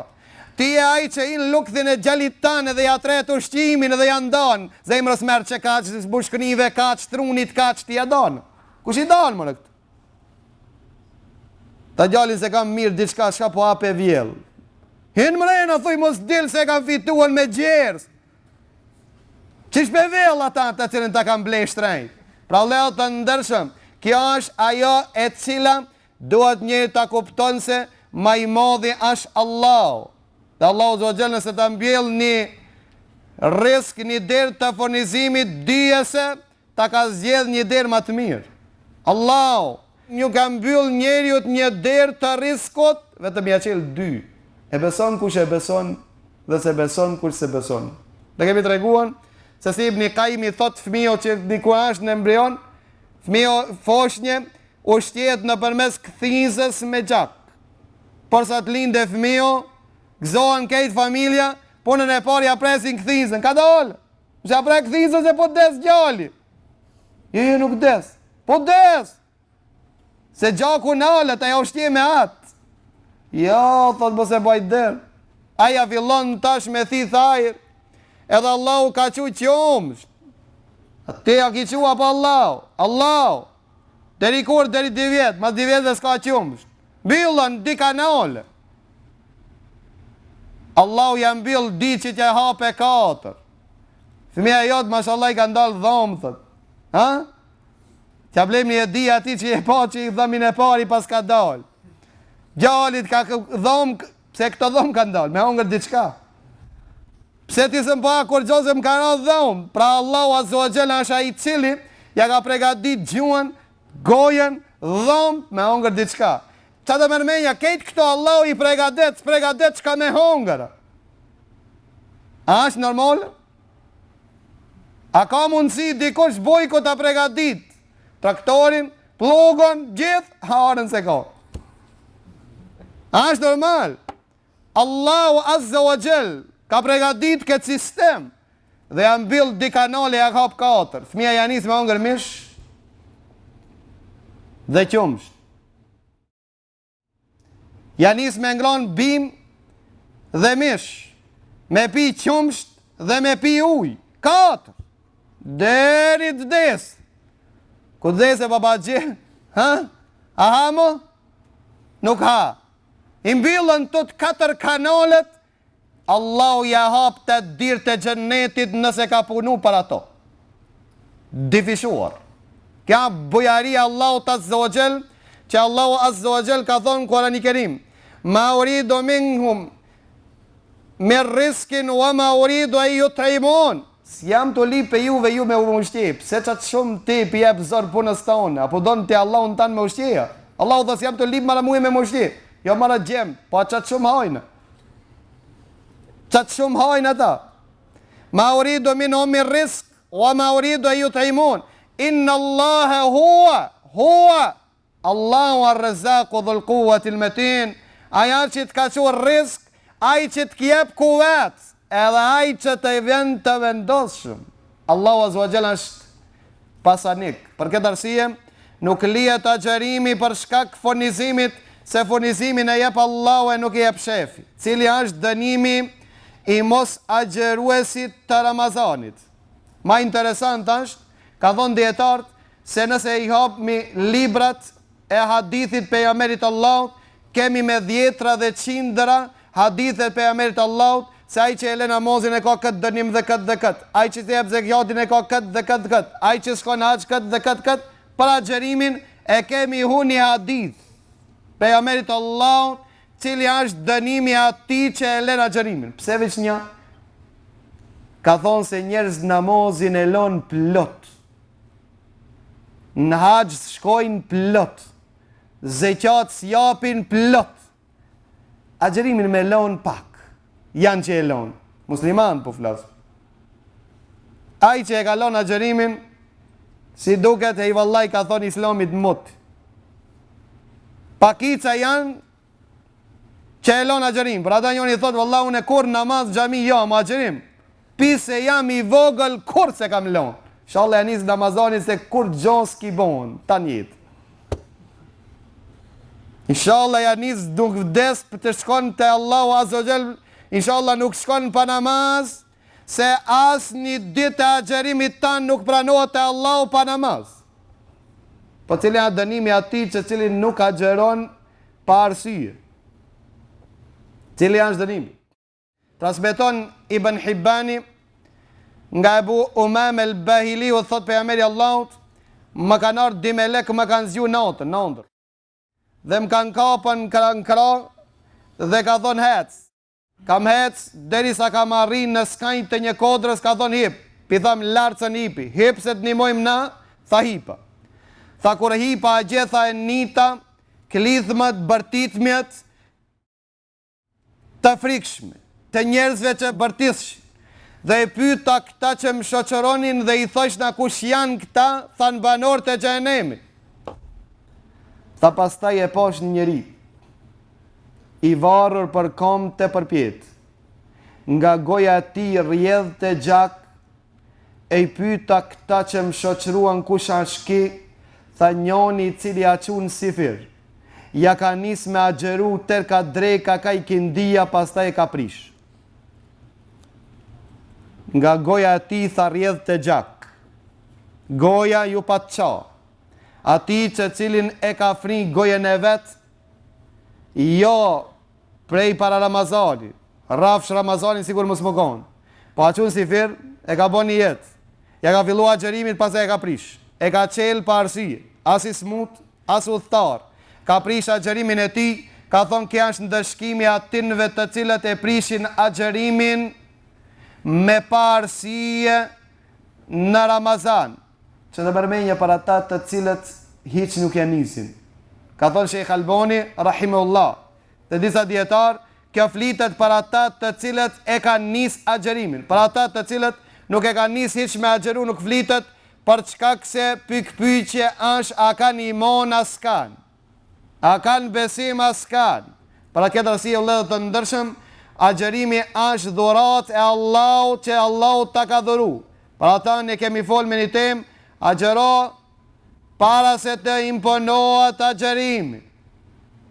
Ti je ai që hin lukthin e djalit tan edhe ja tret ushqimin edhe ja ndan, zemrës merr që kaq, mushkënive kaq, trunit kaq, ti ja dan. Kush i dan more këtë? Ta djalin se kam mirë diçka, shka po ape vjell. Hin mrena, thuj mos dil se e kam fituan me djersë. Qysh pe vjell ata të cilën ta kam ble shtrejt. Pra vëllezër të ndershëm, kjo është ajo e cila duhet njeri ta kupton se ma i madhi është Allahu. Dhe Allahu azza wa jall nëse ta mbjell një risk, një derë të furnizimit, dije se Ta ka zgjedh një derë ma të mirë. Allahu nuk ja mbyll njeriut një derë të riskut, vetëm ja çel dy. E beson kush e beson dhe s'e beson kush s'e beson. Ne kemi treguar se si Ibni Kajimi thot fëmiu që diku është në embrion, fëmiu foshnje ushqehet nëpërmes kthizës me gjak. Porsa të linde fëmiu, gëzohen krejt familja, punën e parë ja presin kthizën. Ka dalë. Mos ja pre kthizën se po des djali. Jo, jo, nuk des. Po des! Se gjaku nalet, aja ushqe me atë. Jo, thot, mos e baj dert. Aja fillon tash me thith ajër. Edhe Allahu ka çu qumsht. A ti ja ki çu apo Allahu? Allahu. Deri kur, deri dy vjet, mas dy vjetëve s'ka qumsht. Mbyllen dy kanale. Allahu ja mbyll dy që t'ja hape katër. Fëmija jot, mashallah, i ka ndalë dhomthët. Ha? T'ja blejmë një hedi atij që e pa që i dhëmin e pari pas ka dalë. Djalit ka dhomë, pse këto dhomë ka ndalë, me hongër diçka. Pse ti s'më pa kurgjo se më ka ra dhomë. Pra Allahu Azza wa Jalla është ai i cili ja ka pregatit gjuhën, gojën, dhomë me hongër diçka. Ça të merr menja, kejt këto Allahu i pregadet, s'pregadet çka me hongër. A është normal? A ka mundësi dikush bujku ta pregadit traktorin, pllugun, gjithë, arën s'e ka. A është normal? Allahu Azza wa Jall ka pregadit këtë sistem dhe ja mbyll dy kanale ja hap katër. Fëmija ja nis me hongër mish dhe qumsht. Ja nis me ngron bim dhe mish, me pi qumsht dhe me pi ujë. Katër. Deri të des. Ku des e baba gjë? Ha? A ha mo? Nuk ha. I mbyllën të katër kanalet, Allahu ja hap të dyert e xhennetit nëse ka punu për ato. Dyfishuar. Kjo bujaria e Allahut Azza wa Jall, që Allahu Azza wa Jall ka thonë në Kurani Kerim, ma uridu minhum min rizkin wa ma uridu en jut'imun. S'jam tu lyp prej juve ju me më ushqy, pse qaq shumë ti pi jep zor punës tone, apo don ti Allahun tan me ushqy? Allahu tha s'jam tu lyp more mue me më ushqy, jo more djem, po qaq shumë hajnë. Qaq shumë hajnë ata. Ma uridu minhum min rizk, wa ma uridu en jut'imun. Inna Allahe huwa, huwa, Allahu ar-Rezzaku dhul kuwwatil metin, Ai është që të ka çu rrizk, Ai që të jep kuvet, edhe Ai që të vjen të vendosshëm. Allahu azza wa jalla është pasanik. Për këtë arsye, nuk lihet agjërimi për shkak furnizimit, se furnizimin e jep Allahu e nuk e jep shefi. Cili është dënimi i mos agjëruesit të Ramazanit? Ma interesant është, ka thonë dijetarët, Se nëse i hapmi librat e hadithit pejgamberit të Allahut, kemi me dhjetra dhe qindra hadithe të pejgamberit të Allahut, se ai që e lë namazin e ka këtë dënim dhe këtë dhe këtë, ai që s'e jep zekatin e ka këtë dhe këtë këtë, ai që s'shkon në haxh këtë dhe këtë këtë, për agjërimin e kemi hu një hadith pejgamberit të Allahut, cili është dënimi i atij që e lën agjërimin. Pse veç një? Ka thonë se njerëz namazin e lon plot. Në haxh shkojnë plot. Zeqat s'japin plot. Agjërimin me lon pak. Janë që e lon. Musliman po flas. Ai që e ka lon agjërimin, si duket ejvallaj ka thonë islamit mut. Pakica janë. Që e lon agjërim, për ata njoni thotë valla unë kurrë namaz xhami jo, ama agjërim. Pi se jam i vogël kurrë s'e kam lon. Inshallah ja nis Ramazanin se kurgjo s'ki bon tan jetë. Inshallah ja nis nuk vdes për të shkon te Allahu Azza wa Jall, inshallah nuk shkon pa namaz, se as një ditë e agjërimit tan nuk pranohet te Allahu pa namaz. Po cili është dënimi atij që cili nuk agjëron pa arsye? Cili është dënimi? Transmeton Ibn Hibbani nga Ebu Umame el Bahiliu thot pejgamberi i Allahut, më kanë ardhur dy melek më kanë zgju natën, në ëndër. Dhe më kanë kapën në krah dhe ka thonë hec. Kam hec derisa kam arri në skaj të një kodrës ka thonë hip. Pi tham lart s'un hipi. Hip se të nimojmë na, tha hipa. Tha kur hipa atje tha e nita, klithmët, bërtitmjet, të frikshme, të njerëzve që bërtishin. Dhe i pyeta këta që më shoqëronin dhe i thoshna kush janë këta, thanë banorët e xhehenemit. Tha pastaj e pash një njeri, i varur për këmbë të përpjetë. Nga goja e tij rrjedhte gjak E i pyta këta që më shoqëruan kush asht ky, tha njoni i cili a çu në syfyr. Ja ka nis me agjëru ter ka dreka ka ikindia pastaj e ka prish. Nga goja e tij tha rrjedhte gjak. Goja ju pat ça. Atij që cilin e ka fri gojën e vet, jo Prej para Ramazanit, rrafsh Ramazanin sikur mos me kon. Po a çu n'syfyr, e ka bo nijet. Ja ka fillu agjërimin pastaj e ka prish. E ka çel pa arsye, as i smut, as udhëtar. Ka prish agjërimin e tij, ka thonë ky është ndëshkimi atynve të cilët e prishin agjërimin me pa arsye në Ramazan. Që të përmenje për ata të cilët hiç nuk ja nisin. Ka thonë Shejh Albani, rahimehullah, dhe disa dijetarë, kjo flitet për ata të cilët e kanë nis agjërimin. Për ata të cilët nuk e kanë nis hiç me agjëru nuk flitet, për shkak se pikëpyetje është a kanë iman a s'kanë. A kanë besim a s'kanë. Për atë arsye vëllezër të ndershëm, agjërimi është dhuratë e Allahut që Allahu ta ka dhuru. Për ata ne kemi fol me një temë, agjëro para se të imponohet agjërimi.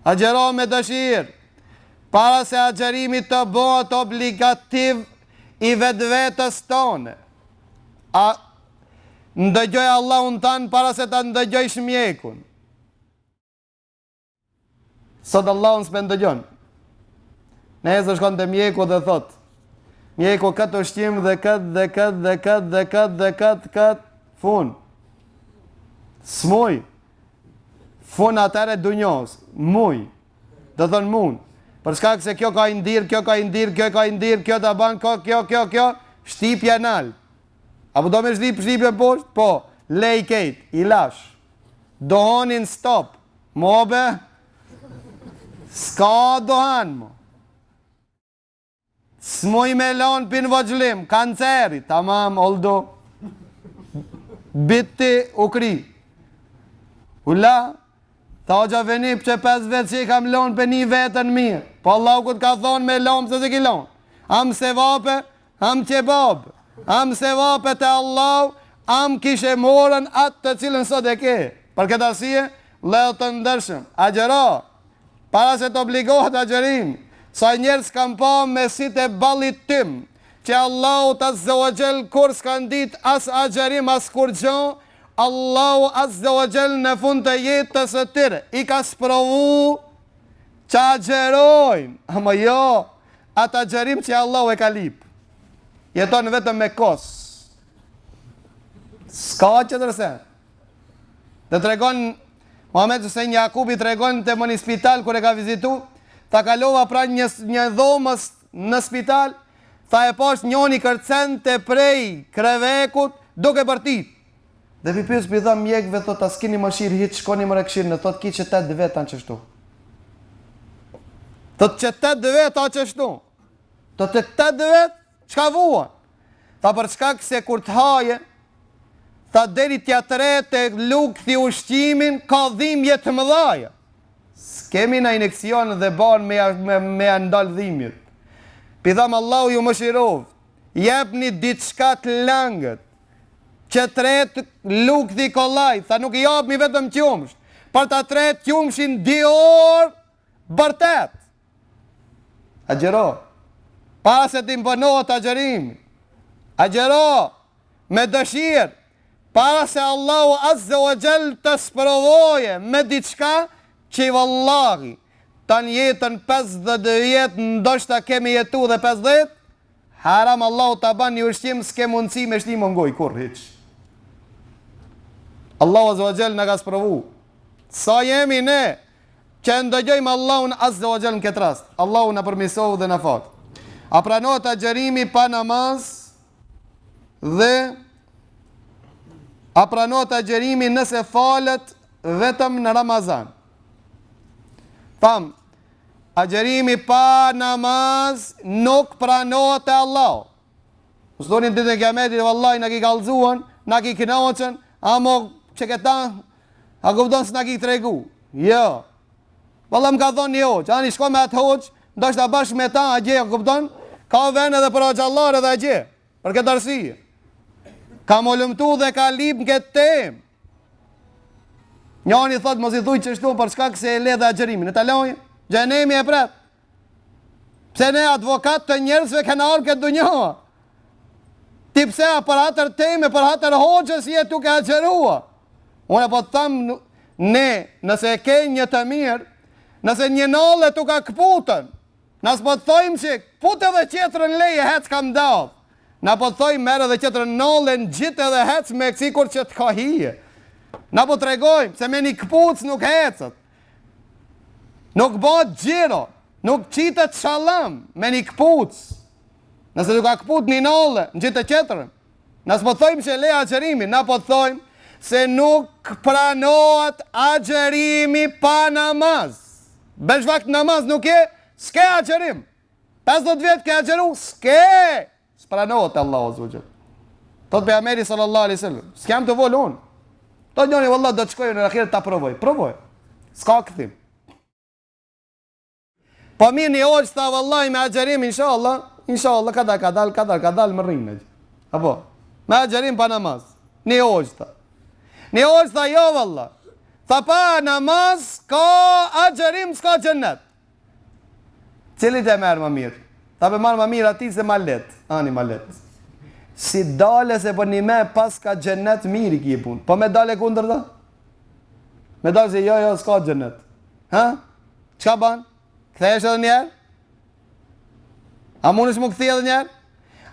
Agjëro me dëshirë, para se agjërimi të bëhet obligativ i vetvetes tone. A ndëgjoj Allahun tan para se ta ndëgjojsh mjekun. Sot Allahun s'pe ndëgjon. Nesër shkon te mjeku dhe thot, mjeku këtë ushqim dhe këtë dhe këtë dhe këtë dhe këtë dhe këtë këtë fun. S'muj. Fun atëherë dunjos, muj. Do thonë mund. Për shkak se kjo ka yndyr, kjo ka yndyr, kjo ka yndyr, kjo ta ban, kjo, kjo, kjo, kjo, shtypja nalt. Apo do me shtyp, shtypjen poshtë? Po, lej kejt, i lash. Duhanin stop. Mo be? S'ka duhan mo. S'muj me lanë pin voglim, kanceri, tamam, oldu. Bitti, u kry. Ula, tha hoxha veni, qe 5 vjet që i kam lanë pe ni veten mirë. Po Allahu kur të ka thonë me lanë, pse s'e ki lanë? Am sevape, Am qebab, am sevape te Allahu, am kishe morën atë të cilën sot e ke. Për këtë arsye, vëllezër të ndershëm, agjëro, para se të obligohet agjërimi. Sa njerëz kam pa me sytë e ballit tim, që Allahut azza wa xhel kurrë s'kan ditë as agjërim as kurgjo, Allahu azza wa xhel në fund të jetës së tyre i ka sprovu që agjërojnë, ama jo, Atë agjërim që Allahu e ka lip. Jeton vetëm me kos. S'ka tjetër sen. Dhe tregon Muhamed Husejn Jakubi tregon te në një spital kur e ka vizitu, tha kalova pranë një, një dhomës në spital, tha e pash njoni kërcente prej krevekut duke bërtit. Dhe pi pyes pi tham mjekëve thot a s'kini mëshirë hiç shkoni more kshirne thot ki qe 8 veta qështu. Thot qe 8 veta qështu. Thot qe 8 vet çka vuan? Tha për shkak se kur të haje tha deri t'ja trete lukthi ushqimin ka dhimbje të mëdhaja. S'kemi na injeksion dhe barna me, me, me ja ndal dhimjet. Pi tham Allahu ju mëshiroftë. Jepni diçka të langët. Që tret lukthi kollaj, tha nuk i japmi vetëm qumsht. Për ta tret qumshin dy orë, bërtet. Agjëro. Para se t'imponohet agjërimi. Agjëro me dëshirë. Para se Allahu Azze wa Xhel të sprovoje me diçka që vallahi tanë jetën 50 vjet ndoshta kemi jetu dhe 50 haram Allahu ta ban një ushqim s'ke mundësi me shti mo n'gojë kurrë hiç. Allahu Azze wa Xhel na ka sprovu. Sa jemi ne Që e ndëgjojmë Allahun Azze wa Xhel në këtë rast. Allahu na përmirësoftë dhe na faltë. A pranohet agjërimi pa namaz dhe a pranohet agjërimi nëse falet vetëm në Ramazan? Tham, agjërimi pa namaz nuk pranohet te Allahu. Mos thoni ditën e kiametit, vallahi na ki kallzuan, na ki kënaqën, amo që këta A kupton s'na ki tregu? Jo. Valla më ka thonë një hoxhë, ani shko me atë hoxhë, ndoshta bashkë me ta, a gje, a kupton? Ka ven edhe për hoxhallarë edhe a gje, për këtë arsye. Ka molëmtu dhe ka lip në këtë temë. Njani thot, mos i thuj qështu për shkak se e le dhe agjërimin. E ta lojë, xhehenemi e pret. Pse ne advokat të njerëzve kena ardhë këtë dunja? Ti pse a për hatër teme, për hatër hoxhës je tuke agjërua? Unë po të tham ne, nëse e ke një të mirë, nëse një nalle t'u ka këputën, na s'po të thojmë që këput edhe qetrën leje hec kam ndodhë. Na po të thojmë merr edhe qetrën nalle ngjit edhe hec me sikur që të ka hije. Na po tregojmë se me një këpuc nuk hecët. Nuk bëhet xhiro, nuk qitet shallam me një këpuc. Nëse t'u ka këput një nalle, ngjite tjetrën. Na s'po thojmë që le agjërimin, na po thojmë se nuk pranohet agjërimi pa namaz. Besh vakt namaz nuk je, s'ke agjërim. 50 vjet ke agjëru, s'ke. S'pranohet te Allahu azza wa jall. Thot pejgamberi sallallahu alaihi wasallam, s'jam tu fol unë. Thot njëri vallah do të shkoj në ahiret ta provoj. Provoj. S'ka kthim. Po mirë një hoxhë tha vallahi me agjërim inshallah, inshallah kadal kadal kadal kadal më rrinë. Apo me agjërim pa namaz. Një hoxhë tha. Një hoxhë tha jo vallah. Tha pa namaz ka agjërim s'ka xhennet. Cilit e merr më mirë? Tha pe marr më mirë atij se ma let. Ani ma let. Si dale se për një me pas ka xhennet mirë i ki punë. Po me dale kundër da? Me dale se jo, jo, s'ka xhennet. Ha? Çka ban? Kthehesh edhe njëherë? A mundesh m'u kthy edhe njëherë?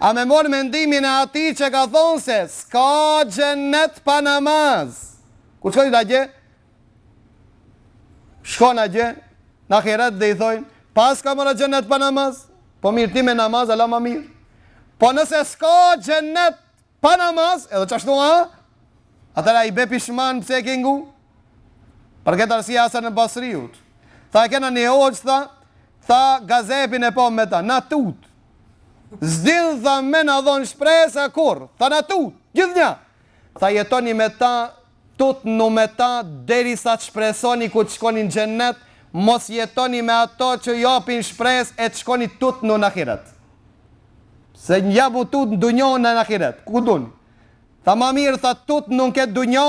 A me morë mendimin e atij që ka thonë se s'ka xhennet pa namaz? Kur shkojnë atje? Shkon atje, në ahiret dhe i thojnë, paska more xhennet pa namaz, po mirë ti me namaz, ala ma mirë. Po nëse s'ka xhennet pa namaz, edhe qashtu a, atëherë a i be pishman pse e ke ngu? Për këtë arsye Hasan Basriut. Tha e kena një hoxhë, tha, tha gazepin e po me ta, na tut. S'din, tha, me na dhonë shpresa kurrë, tha na tut, gjithnja. Tha jetoni me ta, tutnu me ta derisa të shpresoni ku të shkoni në xhennet, mos jetoni me ato që japin shpresë e të shkoni tutnu në ahiret. Se ja mu tut në dunjo në ahiret, ku duni? Tha ma mirë, tha tutnu në këtë dunjo,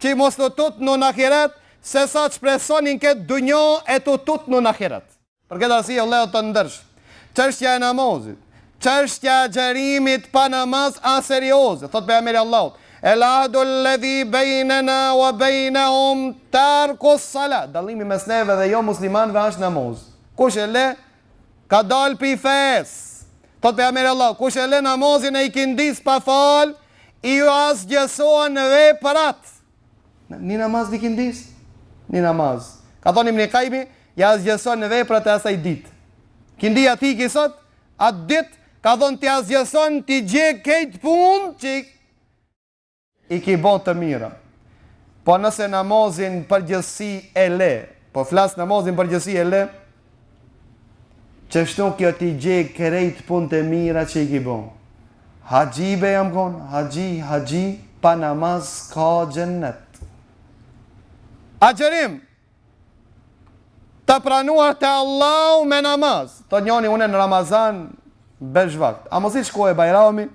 që mos të tutnu në ahiret, se sa të shpresoni në këtë dunjo e të tutnu në ahiret. Për këtë arsye vëllezër të ndershëm, çështja e namazit, çështja e agjërimit pa namaz a serioze, thotë pejgamberi i Allahut, El ahdu alladhi bainana wa bainahum tarku as-salat. Dallimi mes neve dhe jo muslimanëve është namaz. Kush e le ka dalë pi fesë. Thotë pejgamberi i Allahut, kush e le namazin e ikindis pa fal, i asgjësohen veprat. Një namaz të ikindis? Një namaz. Ka thonë Ibn Kajimi, ja asgjëson veprat e asaj ditë. Kindia ti ki sot, atë ditë, ka thonë t'i asgjëson t'i djeg kejt punë që i ki bo të mira. Po nëse namazin përgjithësi e le, po flas namazin përgjithësi e le, Qështu kjo t'i djeg krejt punët e mira që i ki bo. Haxhi be jam kon, haxhi, haxhi, pa namaz s'ka xhennet. Agjërim! Të pranuar te Allahu me namaz. Thot njoni unë në Ramazan besh vakt. A mos i shkoi Bajrami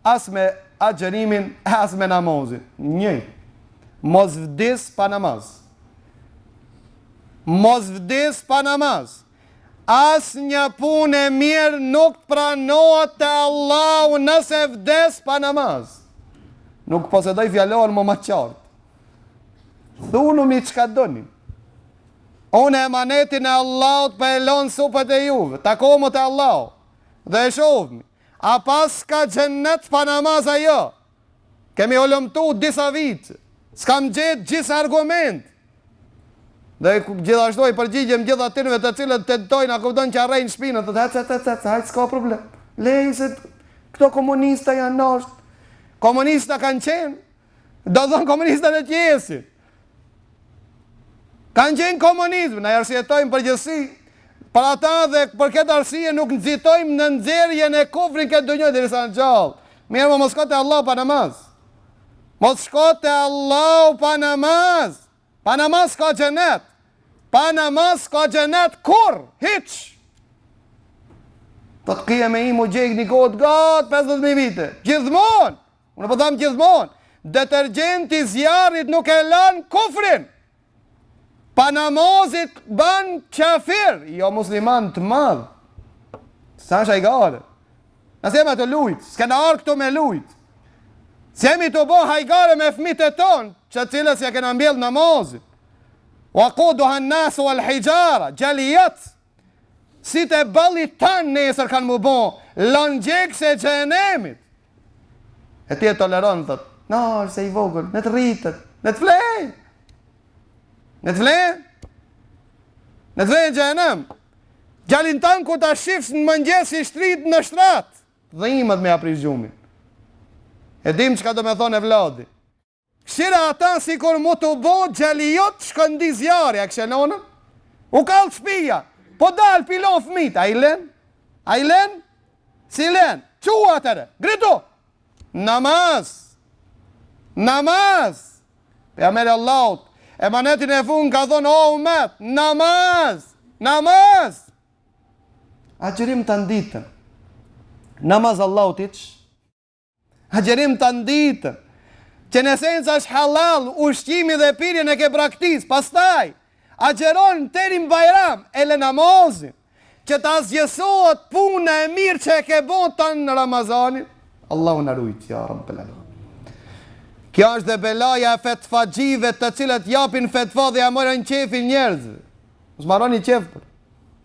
as me agjërimin as me namazin. Njëjtë. Mos vdis pa namaz. Mos vdis pa namaz. Asnjë punë e mirë nuk pranohet te Allahu nëse vdes pa namaz. Nuk posedoj fjalor më më qartë. Thunumi çka doni. Unë emanetin e Allahut po e lon supet e juve. Takohemi te Allahu. Dhe e shohmi. A paska xhennet pa namaz a jo? Kemi hulumtu disa vite. S'kam gjetë gjithë argument. Dhe gjithashtu i përgjigjem gjithë atynve të cilët tentojnë, a kupton që arrejnë shpinën, thotë hec, hec, hec, hec, hajt s'ka problem. Lej se këto komunista janë nashtë. Komunista kanë qenë, do thonë komunista në qesin. Kanë qenë komunizëm, na arsyetojmë përgjithësi, për ata dhe për këtë arsye nuk nxitojmë në nxjerrjen e kufrit këtë dynja derisa në gjallë. Mirë, mos shko te Allahu pa namaz. Mos shko te Allahu pa namaz. Pa namaz s'ka xhenet. Pa namaz s'ka xhenet kurr, hiç. Do të kije me imu gjekë një kohë të gatë 50.000 vite. Gjithmonë! Unë po tham gjithmonë, detergjenti i zjarrit nuk e lan kufrin. Pa namazit ban qafir, jo musliman të madh. S'është hajgare. Na s'jemi tu lujt, s'kena ardhë këtu me lujt. S'jemi tu bo hajgare me fmit e tonë, që cilës ja kena mbjell namazin. Wa kuduha nasu wal hixhara, gjalijat, Sytë e ballit tanë nesër kanë mu bo, lanë djegëse e xhehenemit. E ti e toleron, thot, no, se i vogël, le të rritet, le të flej, le të flej, le të flej në xhehenem. Djalin tanë kur ta shifsh në mëngjes i shtrit në shtrat, dhimet me ja prish gjumin. E dim çka do me thonë evladi. Kshire ata sikur mu të bo djali jot shkëndi zjarri, a kishe lonën? U kall shpia, po dal pi lon fmit, a i len? A i len? S'i len? Çu atëre, ngritu! Namaz! Namaz! Pejgamberi Allahut, emanetin e fund ka thonë, o umet, namaz! Namaz! Agjërim tanë ditën. Namaz Allahut hiç? Agjërim tanë ditën, që në esencë është halal, ushqimi dhe pirjen e ke braktis, pastaj, agjëron deri në bajram, e le namazin, që të asgjësohet puna e mirë që e ke bo tanë Ramazanin, Allahu na rujt, ja Rabbel Alamin. Kjo është dhe belaja e fetfaxhive të cilët japin fetfa dhe ja marrin qefin njerëzve. Mos marroni qef për.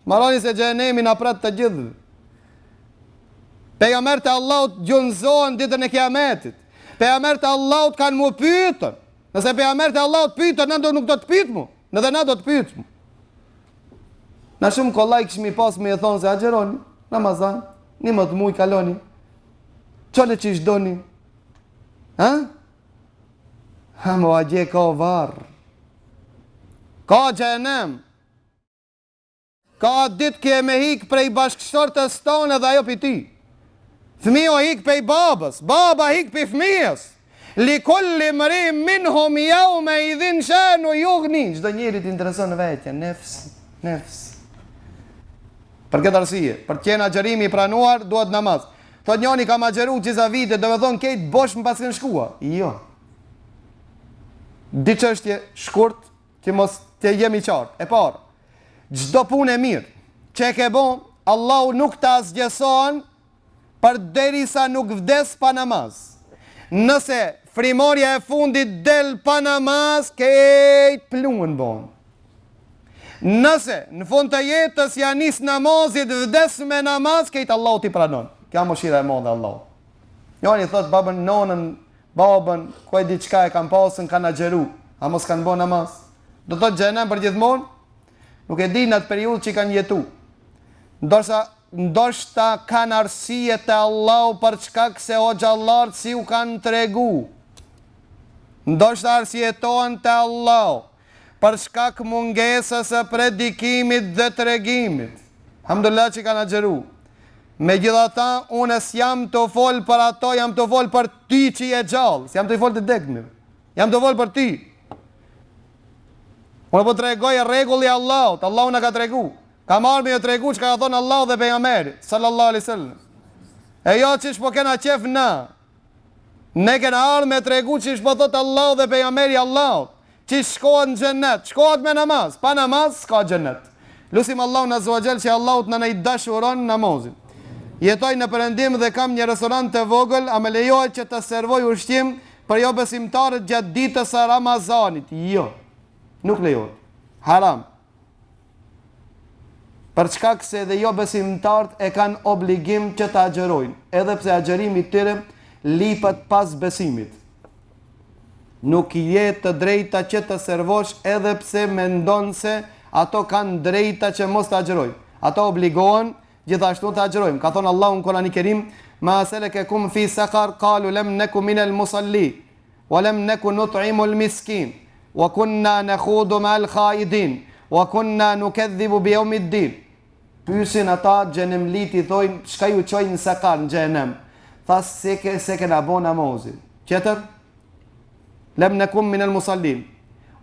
Marroni se xhehenemi na pret të gjithëve. Pejgamberët e Allahut gjunjëzohen ditën e Kiametit. Pejgamberët e Allahut kanë mu pyetën. Nëse pejgamberët e Allahut pyetën, na do nuk do të pyetmu. Në dhe na do të pyetmu. Na shumë kollaj kishmi pas me e thonë se agjëroni, Ramazan, 11 muj kaloni, çone qysh doni, ha? Ha, mo atje ka varr, ka xhehenem, Ka ditë ke me hik prej bashkëshortes tone dhe ajo pi ty. Fëmiu hik prej babës, baba hik prej fëmijës. Li kulli mriin minhum jeume idhin shenu jugni. Çdo njerit i intereson vetja, nefsi, nefsi. Për këtë arsye, për të qenë agjërimi i pranuar, duhet namaz. Thot njoni kam agjëru gjitha vite, do me thonë kejt bosh më pasken shkua. Jo. Dy çështje shkurt që mos të jemi qartë. E parë, Çdo punë e mirë që e ke bo, Allahu nuk ta asgjëson përderisa nuk vdes pa namaz. Nëse frymëmarrja e fundit del pa namaz, kejt pluhun bon. Nëse në fund të jetës ja nis namazit vdes me namaz, kejt Allahu t'i pranon. Kjo mëshira e madhe Allahu. Njoni thot babën, nonën, babën, ku e di çka e kanë pasën, kanë agjëru, a mos kanë bo namaz? Do thotë xhehenem për gjithmonë? Nuk e di në atë periudhë që kanë jetu. Ndoshta ndoshta kanë arsye te Allahu për shkak se hoxhallarët s'i u kanë tregu. Ndoshta arsyetohen te Allahu për shkak mungesës së predikimit dhe tregimit. Alhamdulillah që kanë agjëru. Megjithatë, unë s'jam tu fol për ato, jam tu fol për ty që je gjallë, s'jam tu fol të dekmit. Jam tu fol për ty. Unë po tregoj rregulli i Allahut, Allahu na ka tregu. Kam ardhë me ju tregu çka ka thonë Allahu dhe pejgamberi, sallallahu alaihi wasallam. E jo qysh po kena qef na. Ne kena ardhë me tregu qysh po thot Allahu dhe pejgamberi i Allahut. Qysh shkohet në xhennet, shkohet me namaz, pa namaz s'ka xhennet. Lusim Allahun azza wa jall që Allahu të na e dashuron namazin. Jetoj në perëndim dhe kam një restorant të vogël, a më lejohet që të servoj ushqim për jobesimtarët gjatë ditës së Ramazanit? Jo. Nuk lejohet. Haram. Për shkak se edhe jobesimtarët e kanë obligim që të agjërojnë, edhe pse agjërimi i tyre lipet pas besimit. Nuk ke të drejta që të servosh edhe pse mendon se ato kanë drejta që mos të agjërojnë. Ato obligohen gjithashtu të agjërojnë. Ka thonë Allahu në Kurani Kerim, Ma selekekum fi sakar, kalu lem neku minel musalli, wa lem neku nut'imul miskin, wa kunna nekhudu meal khaidin, wa kunna nukedhibu bi jeumiddin. Pysin ata xhenemlit i thojnë, çka ju çoi në sakar, në xhehenem? Tha se ke, s'e kena bo namazin. Tjetër? Lem nekum minel musallin,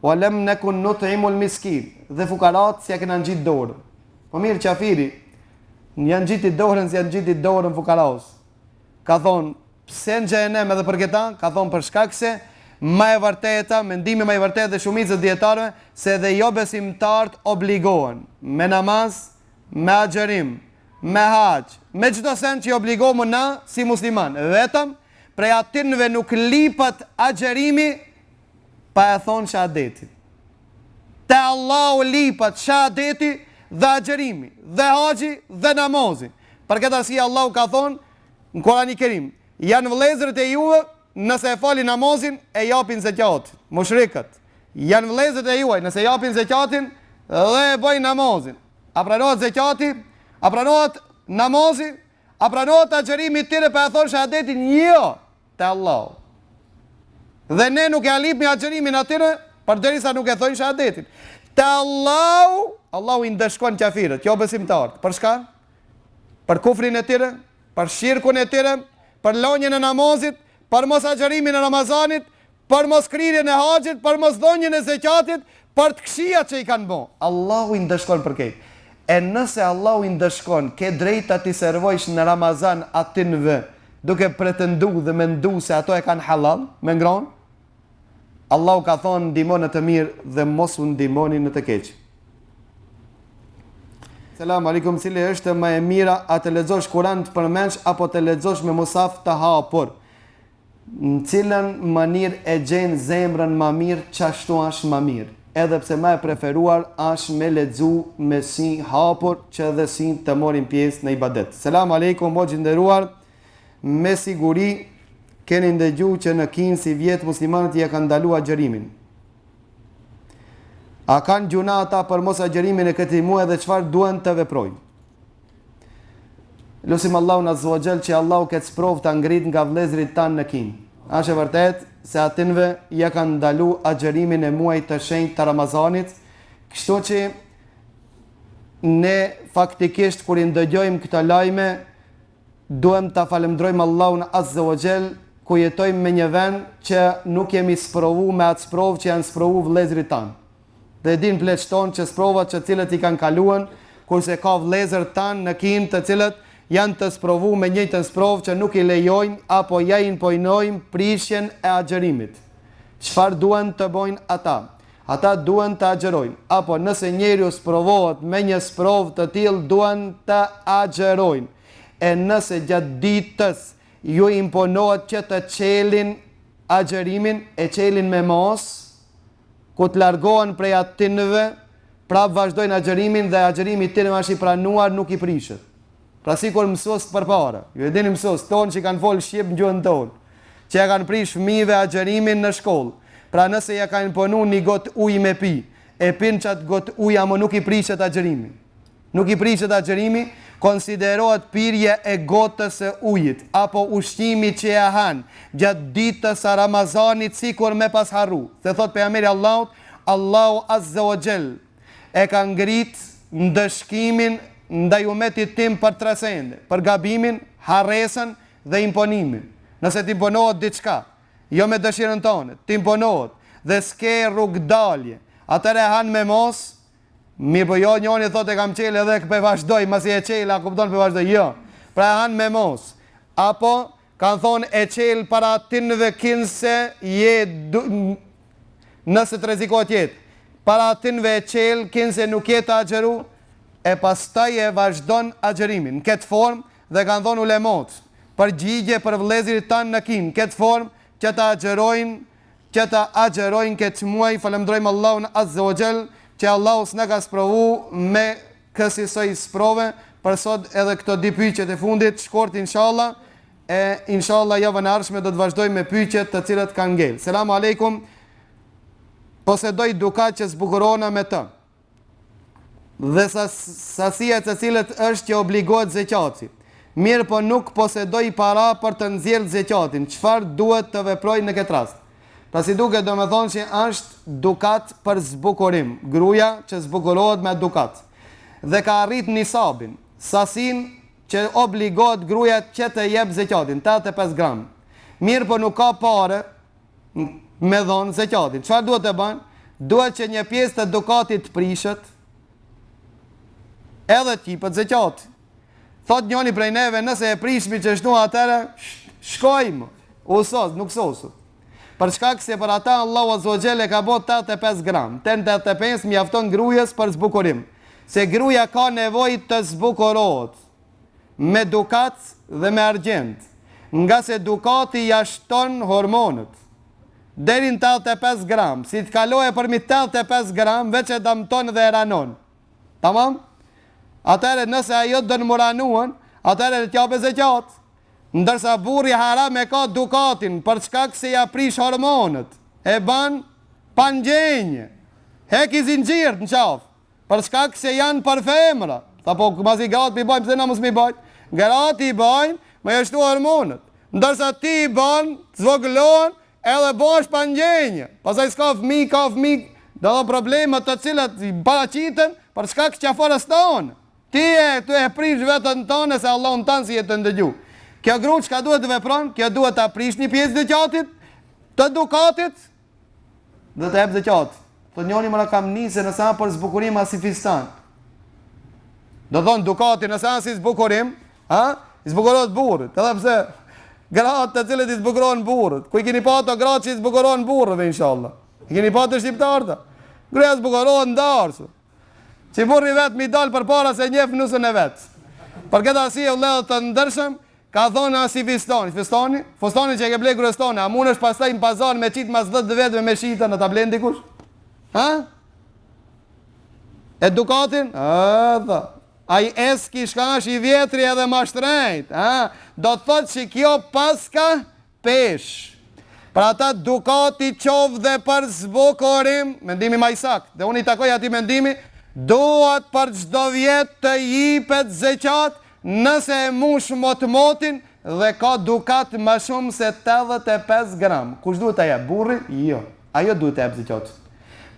wa lem neku nut'imul miskin, dhe fukarat s'ja kena ngjit dorën. Po mirë qafiri, ja ngjiti dorën, s'ja ngjiti dorën fukaras. Ka thonë, pse në xhehenem edhe për këta? Ka thonë për shkak se ma e vërteta, mendimi ma i vërtetë dhe shumicës dijetarëve, se edhe jobesimtarët obligohen me namaz, me agjërim, me haxh, me çdo send që i obligohemi na si musliman. Vetëm prej atynve nuk lipet agjërimi pa e thonë shahadetin. Te Allahu lipet shahadeti dhe agjërimi, dhe haxhi dhe namazi. Për këtë arsye Allahu ka thonë në Kurani Kerim, janë vëllezërit e juve nëse e falin namazin e japin zekatin. Mushrikët janë vëllezërit e juaj nëse japin zekatin dhe e bëjnë namazin. A pranohet zekati? A pranohet namazi? A pranohet agjërimi i tyre pa e thonë shahadetin? Jo. Te Allahu. Dhe ne nuk e lipmi agjërimin atyre, përderisa nuk e thojnë shahadetin. Te Allahu, Allahu i ndëshkon qafirët, jo besimtarët. Për çka? Për kufrin e tyre, për shirkun e tyre, për lonjen e namazit, për mos agjërimin e Ramazanit, për mos kryerjen e haxhit, për mos dhënien e zekatit, për të këqijat që i kanë bo. Allahu i ndëshkon për këtë. E nëse Allahu i ndëshkon, ke drejta t'i servojsh në Ramazan atynve, duke pretendu dhe mendu se ato e kanë halal, me ngronë? Allahu ka thonë ndihmo në të mirë dhe mos u ndihmoni në të keq. Selam alaikum, cili është më e mira a të lexosh Kur'an të përmendsh apo të lexosh me musaf të hapur? Në cilën mënyrë e gjen zemrën ma mirë qashtu asht ma mirë edhe pse ma e preferuar asht me lexu me sy hapur që edhe sytë të morin pjesë në ibadet. Selam alejkum hoxhë i nderuar me siguri keni ndëgju që në Kinë sivjet muslimanët ia kanë ndalu agjërimin. A kanë gjynah ata për mos agjërimin e këtij muaji dhe çfarë duhen të veprojnë? Lusim Allahun Azza wa Jall që Allahu këtë sprovë ta ngrit nga vëllezërit tanë në Kinë. Është e vërtetë se atynve ja kanë ndalu agjërimin e muajit të shenjtë të Ramazanit, kështu që ne faktikisht kur i ndëgjojmë këto lajme duhem ta falënderojmë Allahun Azza wa Jall ku jetojmë me një vend që nuk jemi sprovu me atë sprovë që janë sprovu vëllezërit tanë. Dhe e dinë pleqtë tonë që sprovat që cilët i kanë kaluan, kurse ka vëllezër tanë në Kinë të cilët janë të sprovu me njëjtën sprovë që nuk i lejojnë apo ja imponojnë prishjen e agjërimit. Çfarë duhen të bojnë ata? Ata duhen të agjërojnë, apo nëse njeriu sprovohet me një sprovë të tillë duhen të agjërojnë. E nëse gjatë ditës ju imponohet që të çelin agjërimin, e çelin me masë, Kur të largohen prej atynve, prapë vazhdojnë agjërimin dhe agjërimi i tyre është i pranuar, nuk i prishet. Pra sikur mësuesit përpara, ju e dini mësuesit tonë që kanë folë shqip në gjuhën tonë, që ja kanë prish fëmijëve agjërimin në shkollë. Pra nëse ja kanë imponu një gotë ujë me pi, e pin qat gotë ujë ama nuk i prishet agjërimi. Nuk i prishet agjërimi, konsiderohet pirja e gotës së ujit apo ushqimi që e han gjatë ditës së Ramazanit sikur me pas harru. Se thotë pejgamberi i Allahut, Allahu azza wa jall e ka ngrit ndëshkimin ndaj umetit tim për tre sende, për gabimin, harresën dhe imponimin. Nëse të imponohet diçka, Jo me dëshirën tënde, të imponohet dhe s'ke rrugëdalje. Atëherë e han me masë, mirëpo jo njoni thotë e kam çelë edhe pe vazhdoj, masi e çela, kupton pe vazhdoj, jo. Pra e han me masë. Apo, kanë thonë e çel para atynve kinse je nëse të rrezikohet jetë. Para atynve e çel kinse nuk je tu agjëru, e pastaj e vazhdon agjërimin. Në këtë formë dhe kanë thonë ulemat, përgjigje për vëllezërit tanë në Kinë, në këtë formë që të agjërojnë që të agjërojnë këtë muaj, falënderojmë Allahun Azza wa Jall që Allahu s'na ka sprovu me kësisoj sprove, për sot edhe këto dy pyetjet e fundit, shkurt inshallah, e inshallah javën e ardhshme do të vazhdojmë me pyetjet të cilat kanë ngel. Selam aleikum. Posedoj dukat që zbukurohna me të. Dhe sa, sasia e të cilët është që obligohet zeqati. Mirëpo nuk posedoj para për të nxjerrë zeqatin. Çfarë duhet të veproj në këtë rast? Pra si duket domethonë që është dukat për zbukurim. Gruja që zbukurohet me dukat. Dhe ka arrit nisabin, sasinë që obligohet gruja që të jep zeqatin, 85 gram. Mirëpo nuk ka pare me dhonë zeqatin. Çfarë duhet të bën? Duhet që një pjesë të dukatit të prishet, edhe të jipet zeqati. Thot njoni prej neve, nëse e prishmi qështu atëherë, shkojmë, u sos, nuk sosu. Për shkak se për ata Allahu Azza wa Jall e ka bo 85 gram, 85 mjafton grujes për zbukurim. Se gruja ka nevojë të zbukurohet me dukat dhe me argjend, ngase dukati ja shton hormonet. Deri në 85 gram, si të kalojë përmi 85 gram, veç e damton dhe e ranon. Tamam? Atëherë nëse ajo don m'u ranuen, atëherë le të japë zeqat. Ndërsa burri haram e ka dukatin për shkak se ja prish hormonet. E ban pa ndjenjë. Heki zinxhirët në qafë. Për shkak se janë për femra. Tha po masi gratë pi bajnë, pse na mos mi bajt? Gratë i bajnë, me ja shtu hormonet. Ndërsa ti i ban, të zvogëlohen, edhe bëhesh pa ndjenjë. Pastaj s'ka fëmijë, ka fëmijë, do dhe probleme të cilat i paraqiten për shkak që afarës tonë. Ti e tu e prish veten tënde se Allahun tënd s'je tu ndëgju. Kjo gru çka duhet të vepron? Kjo duhet ta prish një pjesë të zeqatit, të dukatit, Dhe të jep zeqat. Thot njoni më kam nisë nëse a për zbukurim a si fistan. Do thonë dukati nëse a si zbukurim, ha? I zbukurohet burrit. Edhe pse gratë të cilët i zbukurohen burrit. Ku i keni pa ato gratë që i zbukurohen burrëve inshallah. I keni pa të shqiptarët. Gruaja zbukurohet n'darsë. Që burri vet mi dal përpara se njef nusën e vet. Për këtë arsye vëllezër të ndershëm, Ka thonë a si fistani, fistani, fustani që e ke ble grues tane, a mundesh pastaj në pazar me qitë mas 10 vetëve me shita në ta blen dikush? Ha? E dukatin? A, tha. Ai eski shka është i vjetri edhe ma shtrejt. Ha? Do të thotë që kjo paska peshë. Për ata dukati qoftë dhe për zbukurim, mendimi ma i saktë, dhe unë i takoj atij mendimi, duhet për çdo vjet të jipet zeqat nëse e mush motmotin dhe ka dukat më shumë se 85 gram. Kush duhet ta jep? Burri? Jo. Ajo duhet të jep zeqatin.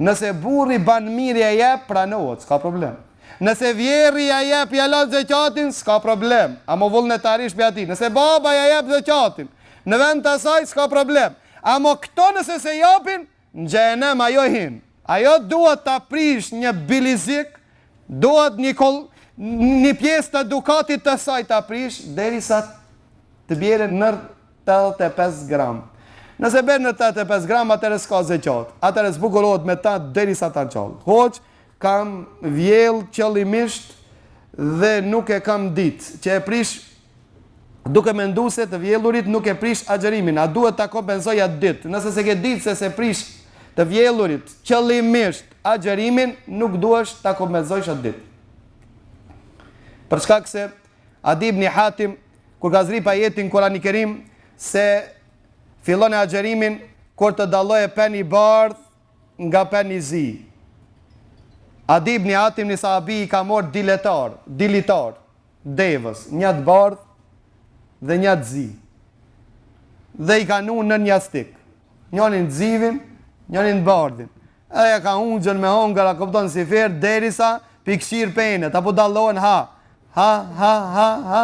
Nëse burri ban mirë e jep, pranohet, s'ka problem. Nëse vjerri ja jep ja lan zeqatin, s'ka problem. Amo vullnetarisht prej atij. Nëse baba ja jep zeqatin, në vend të asaj s'ka problem. Amo këto nëse s'e japin, në xhehenem ajo hin. Ajo duhet ta prish një bilizik, duhet një kol, një pjesë të dukatit të saj ta prish derisa të bjerë në 85 gram. Nëse bjen në 85 gram, atëherë s'ka zeqat. Atëherë zbukurohet me ta derisa ta gjallë. Hoxhë, Kam vjell qëllimisht dhe nuk e kam ditë që e prish duke mendu se të vjellurit nuk e prish agjërimin. A duhet ta kompensoj atë ditë? Nëse s'e ke ditë se s'e prish të vjellurit qëllimisht agjërimin, nuk duhesh ta kompensojsh atë ditë. Për shkak se Adi ibn Hatim kur ka zbrit ajetin Kurani Kerim se fillone agjërimin kur të dallojë peni i bardhë nga pen i zi. Adi ibn Hatim një sahabi i ka marrë dy litar, dy litar, devës, një të bardhë dhe një të zi. Dhe i ka nu nën jastik. Njënin të zivin, njënin të bardhin. Edhe ja ka ungjën me hongër, a kupton si ferë, derisa pi kqyr penet, apo dallohen ha. Ha, ha, ha, ha.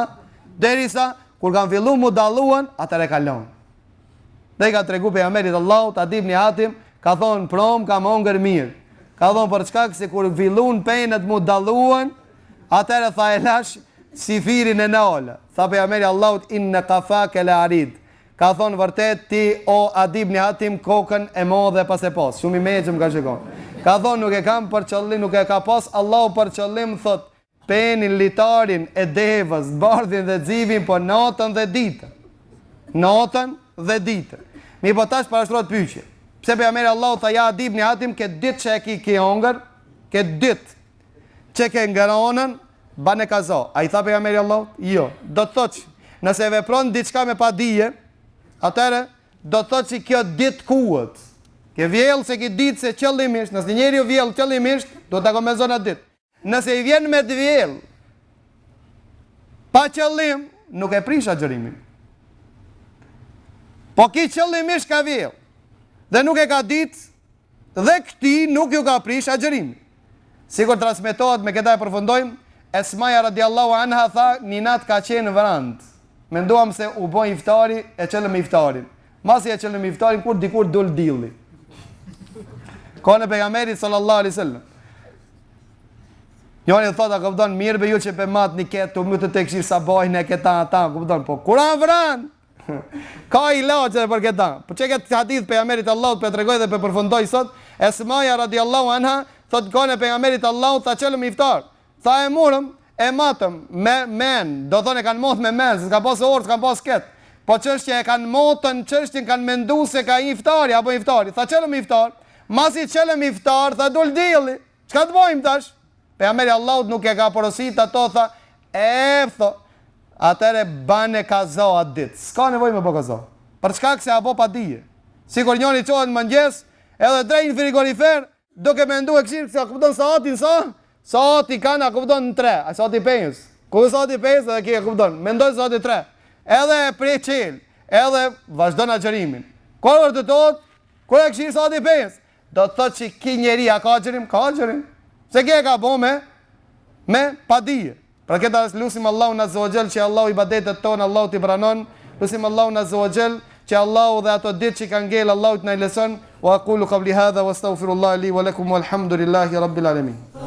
Derisa, kur kanë fillu mu dalluen, atëherë e ka lonë. Dhe i ka tregu pejgamberit Allahut, Adi ibn Hatim, ka thonë prom, kam hongër mirë. Ka thonë për shkak se kur fillun penët mu dalluan, atëherë tha e lash syfyrin e nala. Tha pejgamberi Allahut inne kafake le arid. Ka thonë vërtet ti o Adi ibn Hatim kokën e madhe paske pas. Shumë i meçëm ka shikon. Ka thonë nuk e kam për qëllim, nuk e ka pas Allahu për qëllim thot Penin, litarin e devës, bardhin dhe zivin, po natën dhe ditën. Natën dhe ditën. Mirëpo tash parashtrohet pyetje. Pse pejgamberi Allahu tha ja Adi ibn Hatim këtë ditë që e ki ki hongër, këtë ditë që ke ngrënën, bane kaza. A i tha pejgamberi Allahut? Jo. Do të thotë, nëse vepron diçka me padije, atëherë do të thotë që kjo ditë quhet. Ke vjellë s'e ki ditë se qëllimisht, nëse njeriu vjell qëllimisht, do ta kompenzon atë ditë. Nëse i vjen me të vjell, pa qëllim, nuk e prish agjërimin. Po ki qëllimisht ka vjell, dhe nuk e ka ditë, dhe këtij nuk ju ka prish agjërimin. Sikur transmetohet me këta e përfundojmë, Esmaja radiallahu anha tha, një natë ka qenë vrant. Menduam se u bo iftari, e çelëm iftarin. Masi e çelëm iftarin, kur dikur dul dilli. Kohën e pejgamberit sallallahu alaihi sallam. Njoni thotë, a kupton, mirë be ju që pe matni ketu, më të të këshirë sabahin e këta ata, kupton, po kur a vran? Ka ilaç edhe për këta. Po që këtë hadith pejgamberit Allahut pe tregoj dhe pe përfundoj sot, Esmaja radiallahu anha, thotë kohën e pejgamberit Allahut, tha çelëm iftar. Tha e murëm, e matëm, me men, do thonë e kanë matë me men, se s'ka pas orë, s'ka pas këtë. Po çështja e kanë matën, çështjen kanë mendu se ka iftari, apo iftari. Tha çelëm iftar, masi çelëm iftar, tha dul dielli. Çka të bojmë tash? Pejgamberi Allahut nuk e ka porosit ato, tha, e, tho, atëherë bane kaza atë ditë. S'ka nevojë me bo kaza. Për shkak se a bo pa dije. Sikur njoni çohet në mëngjes, edhe drejt në frigorifer, duke mendu e këshirë, se a kupton saatin sa? Saati kanë, a kupton në tre, a saati pejës. Ku e saati pejës edhe ke, a kupton, mendoj saati tre. Edhe e prej qelë, edhe vazhdon agjërimin. Kur vërtetohet, kur e këshirë saati pejës. Do të thotë që ki njeri a ka agjërim? Ka agjërim. Se ki e ka bo me, me padije. Për këtë arsye lusim Allahun Azza wa Jall që Allahu ibadetet tona Allahu t'i pranon. Lusim Allahun Azza wa Jall që Allahu dhe ato ditë që kanë ngel Allahu të na i lehtëson. Wa aqulu qawli hadha wa astaghfirullah li wa lakum walhamdulillahi rabbil alamin.